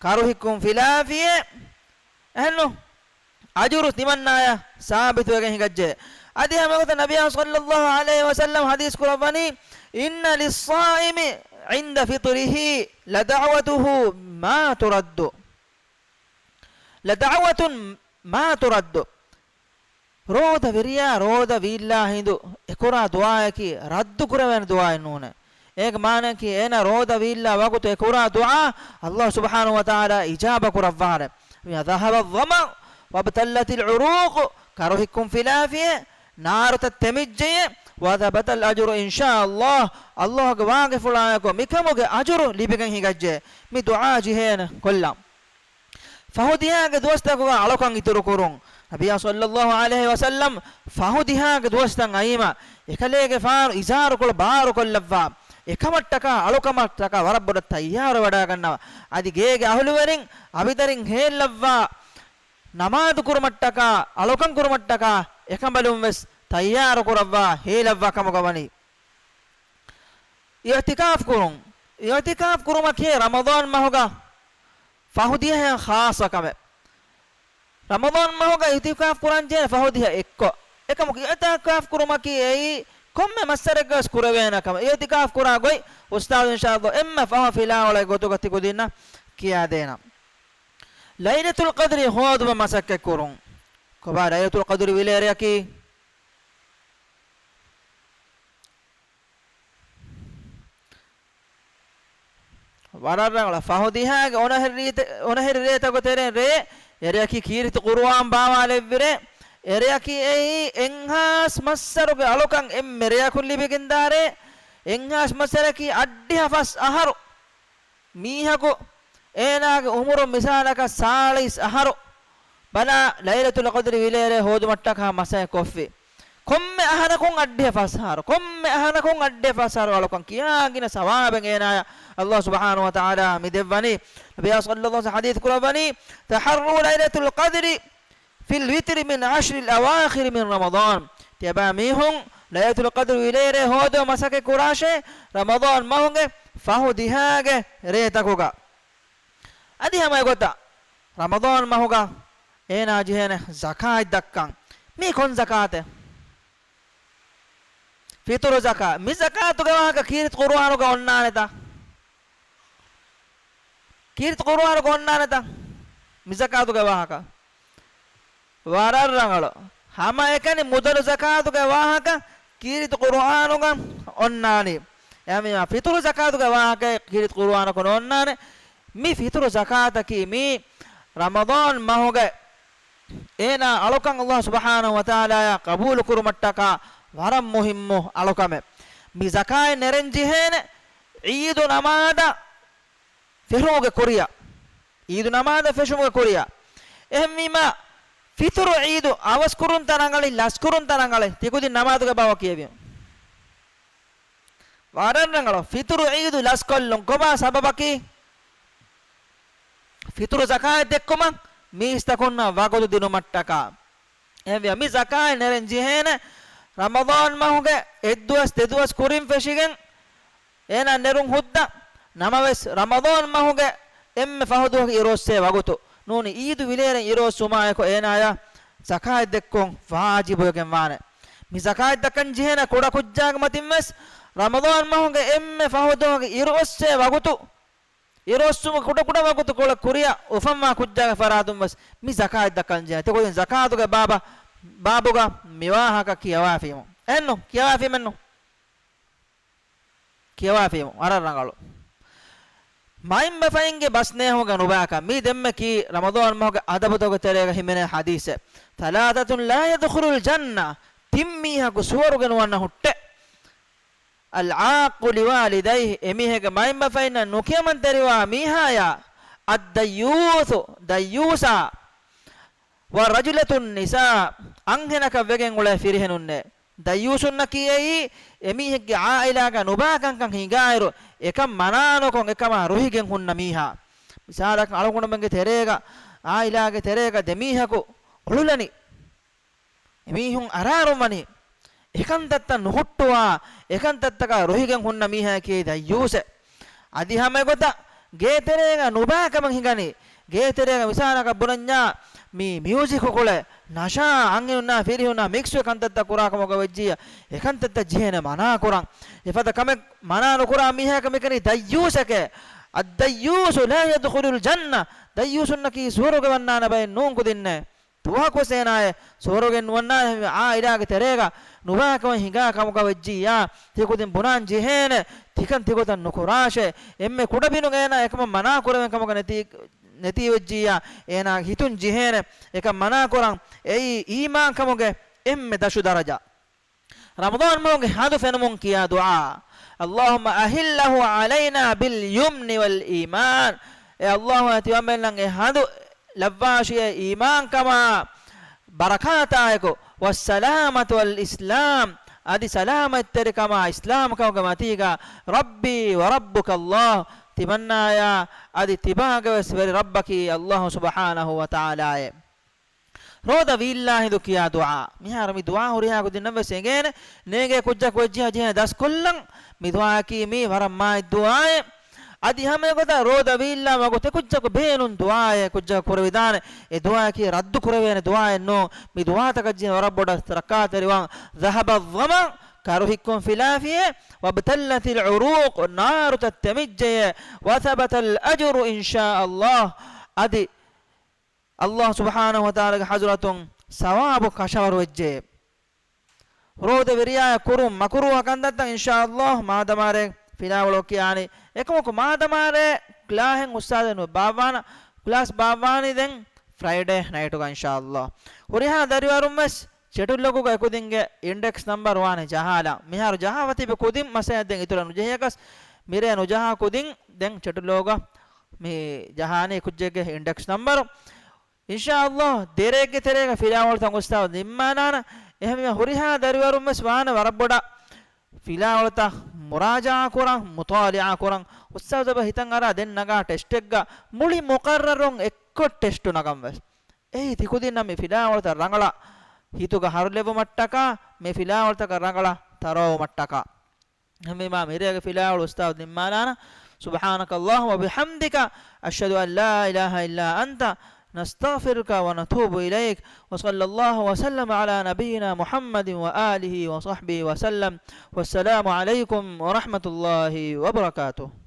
ކަރުހިއްކުން ފިލާފިޔޭ. އެހެންނު؟ އަޖުރު ތިމަންނާޔަށް ސާބިތުވެގެން ހިނގައްޖެ. އަދި ހަމަގޮތަށް ނަބިއްޔާ ޞައްލައްލާހު ޢަލައިހި ވަސައްލަމަ ޙަދީޘް ކުރައްވަނީ، إن للصائم عند فطره لدعوته ما ترد. لدعوة ما ترد. ރޯދަ ވެރިޔާ ރޯދަ ވީއްލާ ހިނދު އެކުރާ ދުޢާއަކީ ރައްދު ކުރެވޭނެ ދުޢާއެއް ނޫނޭ. އޭގެ މާނައަކީ އޭނާ ރޯދަ ވީއްލާ ވަގުތު އެކުރާ ދުޢާ ﷲ ސުބްޙާނަހޫ ވަތަޢާލާ އިޖާބަ ކުރައްވާނެ. ذهب الظمأ وابتلت العروق، ކަރުހިއްކުން ފިލާފިޔޭ، ނާރުތައް ތެމިއްޖެޔޭ، وثبت الأجر إن شاء الله، ﷲ ގެ ވާގިފުޅާއެކު މިކަމުގެ އަޖުރު ލިބިގެން ހިނގައްޖެ. މި ދުޢާ ޖެހޭނެ ކޮށްލަން. ފަހު ދިހާގެ ދުވަސްތަކުގަ އަޅުކަން އިތުރުކުރުން. ނަބިއްޔާ ޞައްލައްލާހު ޢަލައިހި ވަސައްލަމަ ފަހު ދިހާގެ ދުވަސްތައް އައީމަ، އެކަލޭގެފާނު އިޒާރުކޮޅު ބާރުކޮށްލައްވާ، އެކަމަށްޓަކާ އަޅުކަމަށްޓަކާ ވަރަށް ބޮޑަށް ތައްޔާރުވެވަޑައިގަންނަވާ. އަދި ގޭގެ އަހުލުވެރިން އަވިދަރިން ހޭއްލައްވާ، ނަމާދު ކުރުމަށްޓަކާ، އަޅުކަން ކުރުމަށްޓަކާ އެކަނބަލުން ވެސް ތައްޔާރު ކުރައްވާ، ހޭލައްވާ ކަމުގަ ވަނީ. އިޢުތިކާފް ކުރުން. އިޢުތިކާފް ކުރުމަކީ ރަމަޟާން މަހުގަ ފަހު ދިހައިން ޚާއްޞަ ކަމެއް. ރަމަޟާން މަހުގަ އިޢުތިކާފް ކުރަން ޖެހޭ ފަހު ދިހަ އެއްކޮށް. އެކަމަކު އިޢުތިކާފް ކުރުމަކީ އެއީ ކޮންމެ މައްސަރެއްގަވެސް ކުރެވޭނެ ކަމެއް. އިޢުތިކާފް ކުރާ ގޮތް އުސްތާޛު އިންޝާﷲ އެންމެ ފަހަށް ފިލާވަޅުގެ ގޮތުގަ ތި ކުދިންނަށް ކިޔާދޭނަން. ލައިލަތުލް ޤަދްރި ހޯދުމަށް މަސައްކަތް ކުރުން. ކޮބާ ލައިލަތުލް ޤަދްރި ވިލޭރެއަކީ؟ ވަރަށް ރަނގަޅަށް ފަހު ދިހާގެ އޮނަހެރި ރީތެ-، އޮނަހެރި ރޭތަކު ތެރޭ ރޭ، އެރެއަކީ ކީރިތި ޤުރުއާން ބާވާލެއްވި ރޭ. އެރެއަކީ އެއީ އެއްހާސް މައްސަރުގެ އަޅުކަން އެންމެ ރެޔަކުން ލިބިގެންދާ ރޭ. އެއްހާސް މައްސަރަކީ އަށްޑިހަ ފަސް އަހަރު. މީހަކު އޭނާގެ އުމުރުން މިސާލަކަށް ސާޅީސް އަހަރު ބަލާ، ލައިލަތުލް ޤަދްރި ވިލޭރޭ ހޯދުމަށްޓަކާ މަސައްކަތް ކޮށްފި. ކޮންމެ އަހަރަކުން އަށްޑިހަ ފަސް އަހަރު، ކޮންމެ އަހަރަކުން އަށްޑިހަ ފަސް އަހަރު އަޅުކަން ކިޔާ ގިނަ ސަވާބެއް އޭނާޔަށް ﷲ ސުބްޙާނަހޫ ވަތަޢާލާ މި ދެއްވަނީ. ނަބިއްޔާ ޞައްލަﷲު ޢަލައިހި ވަސައްލަމަ ޙަދީޘް ކުރައްވަނީ، "تحروا ليلة القدر في الوتر من العشر الأواخر من رمضان." ތިޔަބައިމީހުން ލައިލަތުލް ޤަދްރު ވިލޭރޭ ހޯދުމަށް މަސައްކަތް ކުރާށޭ، ރަމަޟާން މަހުގެ ފަހު ދިހާގެ ރޭތަކުގަ. އަދި ހަމަ އެގޮތަށް ރަމަޟާން މަހުގަ އޭނާ ޖެހޭނެ ޒަކާތް ދައްކަން. މީ ކޮން ޒަކާތެއް؟ ފިތުރު ޒަކާތް. މި ޒަކާތުގެ ވާހަކަ ކީރިތި ޤުރުއާނުގަ އޮންނާނެތަ؟ ކީރިތި ޤުރުއާނުގަ އޮންނާނެތަ މި ޒަކާތުގެ ވާހަކަ؟ ވަރަށް ރަނގަޅު. ހަމައެކަނި މުދަލު ޒަކާތުގެ ވާހަކަ ކީރިތި ޤުރުއާނުގަ އޮންނާނީ. އެހެންވީމާ، ފިތުރު ޒަކާތުގެ ވާހަކަ ކީރިތި ޤުރުއާނަކު ނޯންނާނެ. މި ފިތުރު ޒަކާތަކީ މީ ރަމަޟާން މަހުގެ އޭނާ އަޅުކަން ﷲ ސުބްޙާނަހޫ ވަތަޢާލާޔާ ޤަބޫލު ކުރުމަށްޓަކާ ވަރަށް މުހިއްމު އަޅުކަމެއް. މި ޒަކާތް ނެރެން ޖެހޭނެ ޢީދު ނަމާދަށް ފެށުމުގެ ކުރިއަށް. ޢީދު ނަމާދަށް ފެށުމުގެ ކުރިއަށް. އެހެންވީމާ، ފިތުރު ޢީދު އަވަސްކުރުންތަ ރަނގަޅީ، ލަސްކުރުންތަ ރަނގަޅޭ؟ ތިކުދިން ނަމާދުގެ ބާވަ ކިޔެވި. ވަރަށް ރަނގަޅު. ފިތުރު ޢީދު ލަސްކޮށްލުން ކޮބާ ސަބަބަކީ؟ ފިތުރު ޒަކާތް ދެއްކުމަށް މީސްތަކުންނަށް ވަގުތު ދިނުމަށްޓަކާ. އެހެންވެ، މި ޒަކާތް ނެރެން ޖެހޭނެ ރަމަޟާން މަހުގެ އެއްދުވަސް ދެދުވަސް ކުރިން ފެށިގެން އޭނާ ނެރުން ހުއްދަ. ނަމަވެސް، ރަމަޟާން މަހުގެ އެންމެ ފަހު ދުވަހުގެ އިރުއޮއްސޭ ވަގުތު ނޫނީ ޢީދު ވިލޭރެން އިރުއޮއްސުމާއެކު އޭނާޔަށް ޒަކާތް ދެއްކުން ވާޖިބުވެގެން ވާނެ. މި ޒަކާތް ދައްކަން ޖެހޭނެ ކުޑަ ކުއްޖާގެ މަތިން ވެސް ރަމަޟާން މަހުގެ އެންމެ ފަހު ދުވަހުގެ އިރުއޮއްސޭ ވަގުތު، އިރުއޮއްސުމުގެ ކުޑަ ކުޑަ ވަގުތުކޮޅެއް ކުރިއަށް އުފަންވާ ކުއްޖާގެ ފަރާތުން ވެސް މި ޒަކާތް ދައްކަން ޖެހޭ. ތިކުދިން ޒަކާތުގެ ބާބަ، ބާބުގަ މި ވާހަކަ ކިޔަވާފީމު. އެންނު، ކިޔަވާފީމެއްނު. ކިޔަވާފީމު. ވަރަށް ރަނގަޅު. މައިންބަފައިންގެ ބަސްނޭހުގެ ނުބާކަން. މީ ދެންމެ ކީ ރަމަޟާން މަހުގެ އަދަބުތަކުގެ ތެރޭގަ ހިމެނޭ ޙަދީޘެއް. ثلاثة لا يدخلون الجنة. ތިން މީހަކު ސުވަރުގެ ނުވަންނަ ހުއްޓެއް. العاق لوالديه، އެމީހެއްގެ މައިންބަފައިންނަށް ނުކިޔަމަންތެރިވާ މީހާޔާ، الديوث، ދައްޔޫސާ، ورجلة النساء، އަންހެނަކަށް ވެގެން އުޅޭ ފިރިހެނުންނޭ. ދައްޔޫސުންނަކީ އެއީ، އެމީހެއްގެ ޢާއިލާގަ ނުބާކަންކަން ހިނގާއިރު، އެކަން މަނާނުކޮށް އެކަމާ ރުހިގެން ހުންނަ މީހާ. މިސާލަކަށް، އަޅުގަނޑުމެންގެ ތެރޭގަ، ޢާއިލާގެ ތެރޭގަ ދެމީހަކު އުޅުލަނީ. އެމީހުން އަރާރުން ވަނީ އެކަންތައްތައް ނުހުއްޓުވާ، އެކަންތައްތަކާ ރުހިގެން ހުންނަ މީހާއަކީ ދައްޔޫސެއް. އަދި ހަމަ އެގޮތަށް ގޭތެރޭގަ ނުބާކަމެއް ހިނގަނީ. ގޭތެރޭގަ މިސާލަކަށް ބުނަންޏާ، މި މިއުޒިކު ކުޅެ، ނަޝާ، އަންހެނުންނާ ފިރިހެނުންނާ މިކްސްވެ ކަންތައްތައް ކުރާ ކަމުގަ ވެއްޖިއްޔާ، އެކަންތައްތައް ޖެހޭނެ މަނާކުރަން. އެފަދަ ކަމެއް މަނާ ނުކުރާ މީހާއަކަށް މިކަނީ ދައްޔޫސެކޭ. الديوث لا يدخل الجنة. ދައްޔޫސުންނަކީ ސުވަރުގެ ވަންނާނެ ބައެއް ނޫން ކުދިންނޭ. ދުވަހަކުވެސް އޭނާއެއް ސުވަރުގެ ނުވަންނާނެ އެހެންވެ ޢާއިލާގެ ތެރޭގަ ނުބާކަމެއް ހިނގާ ކަމުގަ ވެއްޖިއްޔާ، ތިކުދިން ބުނާން ޖެހޭނެ، ތިކަން ތިގޮތަށް ނުކުރާށޭ. އެންމެ ކުޑަބިނުން އޭނާ އެކަމަށް މަނާ ކުރެވެން ކަމުގަ ނެތީ، ނެތީވެއްޖިއްޔާ، އޭނާ ހިތުން ޖެހޭނެ، އެކަން މަނާ ކުރަން. އެއީ އީމާން ކަމުގެ އެންމެ ދަށު ދަރަޖަ. ރަމަޟާން މަހުގެ ހަނދު ފެނުމުން ކިޔާ ދުޢާ. اللهم أهله علينا باليمن والإيمان. އޭ ﷲ، ތިމަންމެންނަށް އެ ހަނދު ލައްވާށިއޭ އީމާންކަމާ ބަރަކާތާއެކު، والسلامة والإسلام، އަދި ސަލާމަތްތެރިކަމާ އިސްލާމްކަމުގެ މަތީގަ. ربي وربك الله، ތިމަންނާޔާ އަދި ތިބާގެވެސް ވެރި ރައްބަކީ ﷲ ސުބްޙާނަހޫ ވަތަޢާލާއޭ. ރޯދަ ވީއްލާ ހިނދު ކިޔާ ދުޢާ. މިހާރު މި ދުޢާ ހުރިހާ ކުދިންނަށް ވެސް އެނގޭނެ، ނޭނގޭ ކުއްޖަކު ވެއްޖިއްޔާ ޖެހޭ ދަސްކޮށްލަން. މި ދުޢާއަކީ މީ ވަރަށް މާތް ދުޢާއެއް. އަދި ހަމަ އެގޮތަށް ރޯދަ ވީއްލާ ވަގުތު ކުއްޖަކު ބޭނުން ދުޢާއެއް ކުއްޖަކު ކުރެވިދާނެ. އެ ދުޢާއަކީ ރައްދު ކުރެވޭނެ ދުޢާއެއް ނޫން. މި ދުޢާތަކަށް ޖެހޭ ވަރަށް ބޮޑަށް ރައްކާތެރިވާން. ذهب الظمأ، ކަރުހިއްކުން ފިލާފިޔޭ، وابتلت العروق، ނާރުތައް ތެމިއްޖެޔޭ، وثبت الأجر إن شاء الله، އަދި ﷲ ސުބްޙާނަހޫ ވަތަޢާލާގެ ޙަޟްރަތުން ސަވާބު ކަށަވަރު ވެއްޖެ. ރޯދަވެރިޔާއަށް ކުރުން މަކުރޫހަ ކަންތައްތައް އިންޝާﷲ މާދަމާރޭ ފިލާވަޅު ކިޔާނީ. އެކަމަކު މާދަމާރޭ ކްލާހެއް އުސްތާދެއް ނުބާއްވާނަ، ކްލާސް ބާއްވާނީ ދެން ފްރައިޑޭ ނައިޓުގަ އިންޝާﷲ. ހުރިހާ ދަރިވަރުން ވެސް ޗެޓު ލޮގުގަ އެކުދިންގެ އިންޑެކްސް ނަމްބަރު ވާނެ ޖަހާލާ. މިހާރު ޖަހާފަ ތިބި ކުދިން މަސައްކަތް ދެން އިތުރަށް ނުޖެހޭކަސް، މިރޭ ނުޖަހާ ކުދިން ދެން ޗެޓު ލޮގުގަ މި ޖަހާނީ ކުއްޖެއްގެ އިންޑެކްސް ނަމްބަރު. އިންޝާﷲ ދެރޭގެ ތެރޭގަ ފިލާވަޅުތައް އުސްތާޛު ނިންމާލާނަ. އެހެންވީމަ ހުރިހާ ދަރިވަރުން ވެސް ވާނެ ވަރަށް ބޮޑަށް ފިލާވަޅުތައް މުރާޖަޢާ ކުރަން، މުޠާލިޢާ ކުރަން. އުސްތާޛު އެބަ ހިތަށް އަރާ ދެން ނަގާ ޓެސްޓެއްގަ މުޅި މުޤައްރަރުން އެއްކޮށް ޓެސްޓު ނަގަން ވެސް. އެއީ ތިކުދިންނަށް މި ފިލާވަޅުތައް ރަނގަޅަށް ހިތުގަ ހަރުލެވުމަށްޓަކާ، މި ފިލާވަޅުތަކަށް ރަނގަޅަށް ތަރަވަވުމަށްޓަކާ. އެހެންވީމަ މިރޭގެ ފިލާވަޅު އުސްތާޛު ނިންމާލާނަ. سبحانك اللهم وبحمدك، أشهد أن لا إله إلا أنت، نستغفرك ونتوب إليك، وصلى الله وسلم على نبينا محمد وآله وصحبه وسلم، والسلام عليكم ورحمة الله وبركاته.